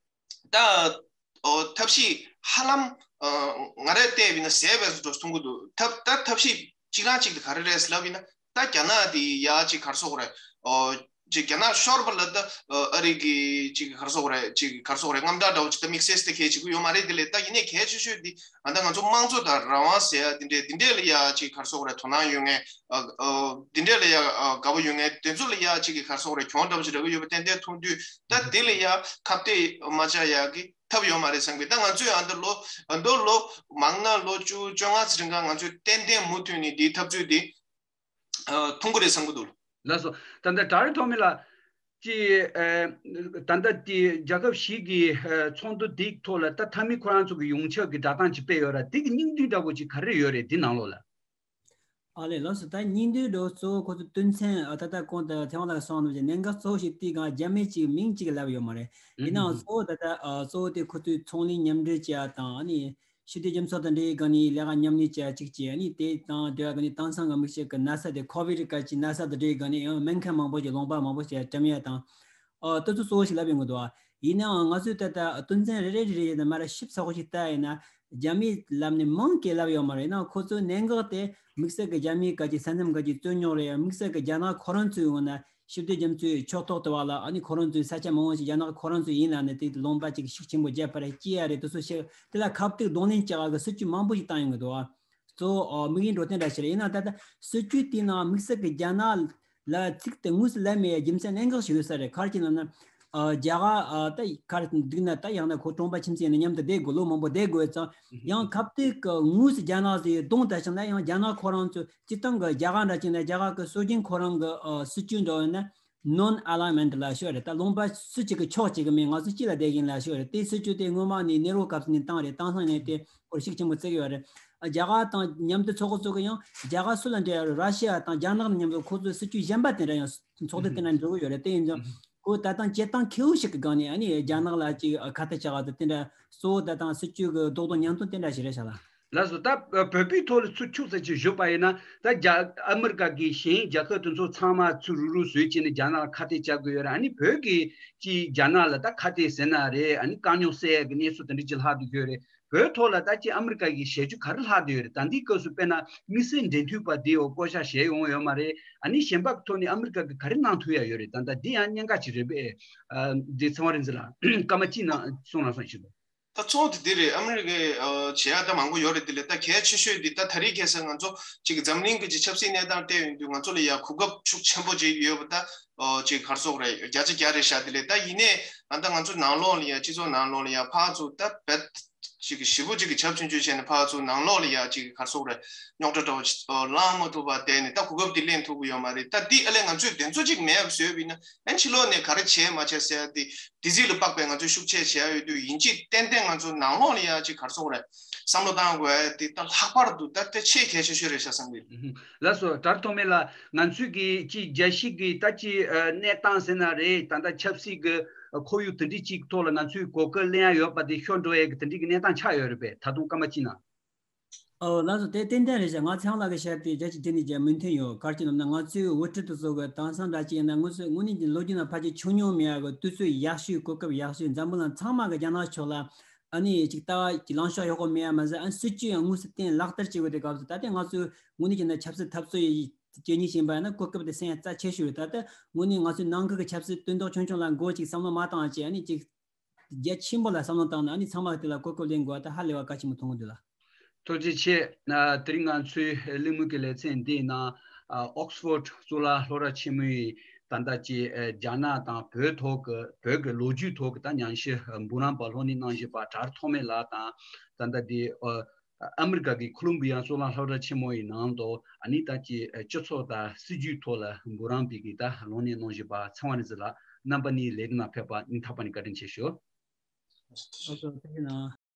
ད་ཨོ་ཐབས་ཤེས་ཧ་ལམ་ཨ་ང་རས་བལྟས་པ་ཡིན་ན་ཟད་པའི་བཟོ་འདྲ་མཐོང་གི་འདུག་ཐབས་ད་ཐབས་ཤེས་གཅིག་རང་གཅིག་དེ་ག་རེ་རེད་ལབ་ཡིན་ན། ད་རྒྱ་ནག་དེ་ཡ་ཅིག་ག་རེ་ཟེར་དགོས་རེད། ཨོ། ཅིག་རྒྱ་ནག་ཤོར་བ་ལ་ད་ཨ་རི་གི་ཅིག་ག་རེ་ཟེར་དགོས་རེད། ཅིག་ག་རེ་ཟེར་དགོས་རེད། དངངས་སྐྲག་འདྲ་བོ་ཅིག་ད་དམིགས་བསལ་དེ་གས་བྱེད་ཀྱི་ཡོད་མ་རེད། དེ་ལས་ད་ཡིན་ནའི་གལ་ཆེ་ཤོས་དེ་ཨ་ད་ང་ཚོ་དམངས་གཙོ་དང་རང་དབང་ཟེར་ཡ་དེ་འདྲས་དེ་འདྲས་ལ་ཡ་ཅིག་ག་རེ་ཟེར་དགོས་རེད། དོ་སྣང་ཡོད་མཁན། ཨ་ཨ་དེ་འདྲས་ལ་ཡ་ཨ་དགའ་པོ་ཡོད་མཁན་དེ་ཚོ་ལ་ཡ་ཅིག་ག་རེ་ཟེར་དགོས་རེད། གྱོང་འདྲ་བོ་ཅིག་རག་གི་ཡོད་པ་ཏན་ཏན་མཐོང་དུས་ད་དེ་ལ་ཡ་ཁ་གཏད་མ་བཅག་ཡ་གི་ཐབས་ཡོད་མ་རེད་བསམ་གི། ད་ང་ཚོས་ཨ་ད་ལོ་ཨ་མདོ་ལོ་མང་ན་ལོ་བཅུ་བཅོ་ལྔ་ཙམ་རིང་ག་ང་ཚོས་ཏན་ཏན་མུ་མཐུད་ནས་དེའི་འཐབ་རྩོད་དེ་ཨ་མཐོང་གི་རེད་བསམ་གི་འདུག་ལགས་སོ། ད་ལྟ་ཌ་རི་ཐོ་མི་ལགས་ཀྱིས་ཨ་ད་ལྟ་དེ་རྒྱལ་ཁབ་བཞི་གི་ཨ་ཚོགས་འདུ་དེའི་ཐོག་ལ་ད་མཐའ་མའི་ཁོ་རང་ཚོ་གི་ཡོངས་ཁྱབ་ཀྱི་བསྒྲགས་གཏམ་ཅིག་སྤེལ་ཡོད་ར། དེ་གི་སྙིང་བསྡུས་འདྲ་པོ་ཅིག་ག་རེ་ཡོད་རེད། དེ་ནང་ལོགས་ལ། ཨ་ལས་ལགས་སོ། ད་སྙིང་བསྡུས་འདྲ་གཙོ་བོ་ཁོ་ཚོ་དོན་ཚན་ཨ་ད་ལྟ་གོང་དུ་ཚེ་དབང་ལགས་གསུངས་པ་ནང་བཞིན་གནད་འགག་གཙོ་བོ་ཞིག་དེའི་སྒང་རྒྱ་མི་གཅིག་མིང་གཅིག་ལབ་ཡོད་མ་རེད། ཡིན་ནའང་གཙོ་བོ་ད་ལྟ་ཨ་གཙོ་བོ་དེ་ཁོ་ཚོའི་ཚོང་ལས་མཉམ་འབྲེལ་བྱེད་ཡ་དང་ཨ་ནི་ཕྱི་སྡོད་རྒྱ་མཚོ་དང་འབྲེལ་བའི་སྒང་ནས་ལས་ཀ་མཉམ་ལས་བྱེད་ཡ་གཅིག་བྱས། ཨ་ནི་དེ་དང་འབྲེལ་བ་སྒང་ནས་དེང་སང་གི་དམིགས་བསལ་གྱི་ན་ཚ་དེ་ཁོ་ཝིད་སྐབས་ཀྱི་ན་ཚ་དང་འབྲེལ་བའི་སྒང་ནས་ཡང་སྨན་ཁང་མང་པོ་ཞིག་ལུང་པ་མང་པོ་ཞིག་གྲམ་ཡ་དང་། ཨོ། ལྟ་ཚུལ་གཙོ་བོ་ཞིག་ལབ་ཡོང་གི་འདུག་ཨ། ཡིན་ནའང་ང་ཚོས་ད་ལྟ་དོན་ཚན་རེ་རེ་རེ་རེ་ཡིན་ན་མར་ཞིབ་ཚགས་པོ་ཞིག་ལྟ་ཡིན་ན། རྒྱ་མིས་ལབ་ནས་མང་གིས་ལབ་ཡོད་མ་རེད། ཡིན་ནའང་ཁོ་ཚོའི་གནད་འགག་དེ་དམིགས་བསལ་གྱི་རྒྱ་མིའི་སྐད་ཀྱི་ས་མཚམས་སྐད་ཀྱི་རྩོད་རྙོག་རེད། དམིགས་བསལ་གྱི་རྒྱ་ནག་ཁོ་རང་ཚོའི་ངོས་ན་ཕྱི་སྡོད་རྒྱ་མཚོའི་ཕྱོགས་གཏོགས་དེ་བ་ལ་ཨ་ནི་ཁོ་རང་ཚོའི་ས་ཆ་མང་བོ་ཞིག་རྒྱ་ནག་ཁོ་རང་ཚོའི་ཡིན་ལབ་ནས་དེ་ལུང་པ་ཅིག་ཤུགས་ཆེན་པོ་རྒྱབ་པར་སྐྱེལ་ཡ་རེད། དེ་ཚོ་བཤད་དེ་ལ་ཁ་གཏད་གདོང་ལེན་བྱེད་ག་གི་སྲིད་ཇུས་མང་པོ་ཞིག་བཏང་ཡོང་གི་འདུག་ཨ། གཙོ་བོ་དམིགས་ཡུལ་འགྲོ་དོན་འདྲ་ཞིག་རེད། ཡིན་ནའང་ད་ལྟ་སྲིད་ཇུས་དེའི་ནང་དམིགས་བསལ་གྱི་རྒྱ་ནག་ལ་ཚིག་དེ་དངོས་སུ་ལབ་མེད་ཡ་རྒྱུ་མཚན་གནད་འགག་ཞིག་ཡོད་ས་རེད། ག་རེ་ཡིན་ལབ་ན། ཨ། རྒྱ་གར་ཨ་ད་ག་རེ་འདུག་ན་ད་ཡང་ན་ཁོ་གྲོང་པ་ཁྱིམ་མཚེས་ཡིན་ན་མཉམ་དུ་བསྡད་དགོས། ལོ་མང་པོ་བསྡད་དགོས་ཙང་། ཡང་ཁ་གཏད་ཀྱི་དངོས་སུ་རྒྱ་ནག་ཟེར་གདོང་ལྟ་བྱུང་ན་ཡང་རྒྱ་ནག་ཁོ་རང་ཚོ་སྤྱིར་བཏང་གི་རྒྱ་གར་འདྲ་བྱས་ན་རྒྱ་གར་གྱི་སྲོལ་རྒྱུན་ཁོ་རང་གི་ཨ་སྲིད་ཇུས་འདྲ་ཡོད་ན། ནོན་ཨ་ལའི་མེན་ཊི་ལབ་ཤོད་རེད། ད་ལུང་པ་སུ་གཅིག་གི་ཕྱོགས་གཅིག་གི་མིན་ང་ཚོ་གཅིག་ལ་བསྡད་ཀྱིན་ལབ་ཤོད་རེད། དེ་སྲིད་ཇུས་དེ་སྔོན་མ་ནས་ནེ་རོ་སྐབས་སུ་ནས་བཏང་རེད། བཏང་སང་ནས་དེ་སྐོར་ཤུགས་ཆེན་པོ་བརྩི་གི་ཡོད་རེད། ཨ་རྒྱ་གར་དང་མཉམ་དུ་ཚོགས་གཙོ་གི་ཡང་རྒྱ་གར་སུ་ལ་འབྲེལ་ཡོད་རེད། ར་ཤི་ཡ་དང་རྒྱ་ནག་ནས་མཉམ་དུ་ཁོ་ཚོའི་སྲིད་ཇུས་གཞན་པ་དེ་འདྲ་ཡང་ཚོགས་འདུ་དེ་འདྲ་འགྲོ་གི་ཡོད་རེད། དེ་ཡིན་ཙང་ཁོ་ད་ཐེངས་བྱེད་སྟངས་མཁས་པོ་ཞིག་གི་སྒང་ནས་ཨ་ནི་རྒྱ་ནག་ལ་ཅིག་ཁ་གཏད་བཅག་ག་དེ་དེ་འདྲ་གཙོ་བོ་ད་ཐེངས་སྲིད་ཇུས་གི་རྡོག་རྡོག་ཉམས་མཐོང་དེ་འདྲ་ཞིག་རེད་ཤག་ལ། ལགས་སོ། ད་བོད་པའི་ཐོག་ལ་ཚུར་ཁྱུག་ཙམ་ཅིག་ཞུས་པ་ཡིན་ན། ད་རྒྱ་ཨ་མི་རི་ཀ་གི་གཞན་རྒྱལ་ཁབ་དེ་ཚོ་ཚང་མ་ཚུར་རུག་རུག་བཟོས་བྱས་ནས་རྒྱ་ནག་ལ་ཁ་གཏད་བཅག་གི་ཡོད་རེད། ཨ་ནི་བོད་ཀྱི་ཅིག་རྒྱ་ནག་ལ་ད་ཁ་གཏད་ཟེར་ན་རེད། ཨ་ནི་དཀའ་རྙོག་སེལ་ཡག་གི་གནས་ཚུལ་དེ་འདྲ་ཅིག་ལྷག་བསྡད་ཡོད་རེད། བོད་ཐོག་ལ་ད་ཅིག་ཨ་མི་རི་ཀ་གི་ཞལ་རྒྱུན་ག་རེ་ལྷག་བསྡད་ཡོད་རེད། ད་ལྟའི་སྐབས་སུ་དཔེར་ན་དམིགས་བསལ་འབྲེལ་མཐུད་པ་དེའི་འོག་བསྐོ་བཞག་བྱས་ཡོང་ཡོད་མ་རེད། ཨ་ནི་གཞན་པ་གི་ཐོག་ནས་ཨ་མི་རི་ཀ་གིས་ག་རེ་གནང་ཐུབ་ཡ་ཡོད་རེད། ད་ལྟ་འདི་ཡང་གནད་འགག་ཅིག་རེད་པས། ཨ། འདི་ཚེ་དབང་རིག་འཛིན་ལགས་སྐར་མ་གཅིག་ནང་གསུང་རོགས་གནང་ཞུ་དོ། ད་གཙོ་བོ་དེ་འདི་རེད། ཨ་མི་རི་ཀའི་ཨ་བྱེད་ཡག་ད་མང་པོ་ཡོད་རེད། དེ་ལས་ད་གལ་ཆེ་ཤོས་འདི་ད་ད་རེས་ཁ་སང་ང་ཚོ་ཅིག་འཛམ་གླིང་གི་ཅིག་ཆབ་སྲིད་གནས་སྟངས་བལྟས་ཡོང་དུས་ང་ཚོ་ལ་ཡ་གོ་སྐབས་ཤུགས་ཆེན་པོ་ཅིག་ཡོད་པ་ད་ཨོ་ཅིག་ག་རེ་ཟེར་དགོས་རེད། བརྒྱ་ཆ་བརྒྱ་རེད་ཤག་དེ་ལས་ད་ཡིན་ནའི་ཨ་ད་ང་ཚོ་ནང་ལོགས་ལ་ཡ་སྤྱི་ཚོགས་ནང་ལོགས་ལ་ཡ་ཕར་ཚུར་ད་རྦད་ཅིག་ཞེ་པོ་ཅིག་གི་བྱབ་ཆུང་ཆུང་བྱས་ནས་ཕར་ཚུར་ནང་ལོགས་ལ་ཡ་ཅིག་ག་རེ་ཟེར་དགོས་རེད། རྙོག་དྲ་འདྲ་བོ་ཅིག་ཨོ་ལངས་མ་ཐུབ་པ་བསྡད་ནས་ད་གོ་སྐབས་དེ་ལེན་ཐུབ་ཀྱི་ཡོད་མ་རེད། ད་འདི་ཨ་ལས་ང་ཚོས་དེ་ཚོ་ཅིག་མེད་པ་བཟོས་པ་ཡིན་ན། ཨ་ཕྱི་ལོགས་ནས་ག་རེ་བྱས་མ་བྱས་ཟེར་ཡ་དེ་དེ་ཚིག་ལ་དཔག་པའི་ང་ཚོས་ཤུགས་ཆེ་བྱས་ཡོད་དུས་ཡིན་གཅིག་ཏན་ཏན་ང་ཚོ་ནང་ལོགས་ལ་ཡ་ཅིག་ག་རེ་ཟེར་དགོས་རེད། བསམ་བློ་བཏང་དགོས་ཡ་དེ་ད་ལྷག་པར་དུ་ད་དེ་ཆེས་གལ་ཆེ་ཤོས་རེད་ཤག་བསམ་གི། ལགས་སོ། ཌོག་ཊར་ཐོགས་མེད་ལགས། ང་ཚོས་ཀྱི་ཅིག་རྒྱལ་སྤྱི་གི་ད་ཅིག་ཨ་གནས་སྟངས་ཟེར་ན་རེད། ད་ལྟ་ཆབ་སྲིད་ཀྱི་ཁོར་ཡུག་དེ་འདྲའི་ཅིག་ཐོག་ལ་ང་ཚོས་གོ་སྐབས་ལེན་ཡ་ཡོད་པ་དེ་ཤོར་འགྲོ་ཡ་གི་དེ་འདྲའི་གི་གནས་སྟངས་ཆགས་ཡོད་རེད་པས། ད་དུང་སྐར་མ་གཅིག་ནང་། ཨོ་ལགས་སོ། དེ་ཏན་ཏན་རེད་ཤག་ང་ཚེ་དབང་ལགས་ཀྱི་ཞལ་དེ་རྒྱ་ཆེ་དེ་ནས་རྒྱ་མུ་མཐུད་ཡོད། ག་རེ་ཅིག་ལབ་ན་ང་ཚོའི་དབུ་ཁྲིད་དེ་ཚོ་གི་དེང་སང་འདྲ་ཅིག་ཡིན་ན་ང་ཚོས་དངོས་གནས་ཀྱི་ལོ་རྒྱུས་ནང་ཕལ་ཆེར་བྱུང་མྱོང་མེད་ཡག་གི་དུས་ཚོད་ཡག་ཤོས། གོ་སྐབས་ཡག་ཤོས། འཛམ་བུ་གླིང་ཚང་མ་གི་རྒྱ་ནག་ཕྱོགས་ལ་ཨ་ནི་ཅིག་ལྟ་བ་ཅིག་ལངས་ཕྱོགས་ཡག་པོ་མེད་ཡ་མ་ཟད། ཨ་ནི་སྲིད་ཇུས་ཡང་དངོས་སུ་གཏན་ལག་བསྟར་བྱེད་དགོས་དེ་སྐབས་སུ། ད་ལྟའི་ང་ཚོས་དངོས་གནས་ཀྱི་ན་ཆབ་སྲིད་འཐབ་རྩོད་ཡི་བྱེད་ཉེས་ཡིན་པ་ཡིན་ན་གོ་སྐབས་དེ་སེམས་ཡ་རྩ་ཆེ་ཤོས་རེད། ད་ལྟ་དངོས་གནས་ང་ཚོའི་ནང་ཁུལ་གྱི་ཆབ་སྲིད་དོན་དག་ཆུང་ཆུང་ལ་མགོ་ཅིག་བསམ་བློ་མ་བཏང་བྱས། ཨ་ནི་ཅིག་རྒྱ་ཆེན་པོ་ལ་བསམ་བློ་བཏང་ན་ཨ་ནི་ཚང་མ་གི་དེ་ལ་གོ་སྐབས་ལེན་དགོས་པ་ད་ཧ་ལས་པ་གལ་ཆེན་པོ་མཐོང་གི་འདུག་ལ། ཐུགས་རྗེ་ཆེ། ཨ་དེ་རིང་ང་ཚོའི་གླེང་མོལ་གྱི་ལེ་ཚན་འདིའི་ནང་ཨ་ཨོག་སི་ཕོར་གཙུག་ལག་སློབ་གྲྭ་ཆེན་མོའི་ད་ལྟ་ཀྱི་ཨ་རྒྱ་ནག་དང་བོད་ཐོག་གི་བོད་ཀྱི་ལོ་རྒྱུས་ཐོག་གི་ད་ཉམས་ཞིབ་འབུམ་རམས་པ་ལྷོ་ནས་གནང་བཞིན་པ་གྲྭ་ཐོགས་མེད་ལགས་དང་། ད་ལྟ་འདི་ཨ་ཨ་མི་རི་ཀ་གི་ཁོ་ལོམ་བི་ཡ་གཙུག་ལག་སློབ་གྲྭ་ཆེན་མོ་ཡི་ནང་དུ་ཨ་ནི་ད་ཀྱི་སྤྱི་ཚོགས་དང་སྲིད་ཇུས་ཐོག་ལ་འབུམ་རམས་པའི་གི་ད་ལོ་ནས་གནང་བཞིན་པ་ཚེ་དབང་རིག་འཛིན་ལགས། རྣམ་པ་གཉིས་ལས་རིམ་ནང་ཕེབས་པ་སྙིང་ཐག་པ་ནས་བཀའ་དྲིན་ཆེ་ཞུ། ཨོ་ཐུགས་རྗེ་གནང་།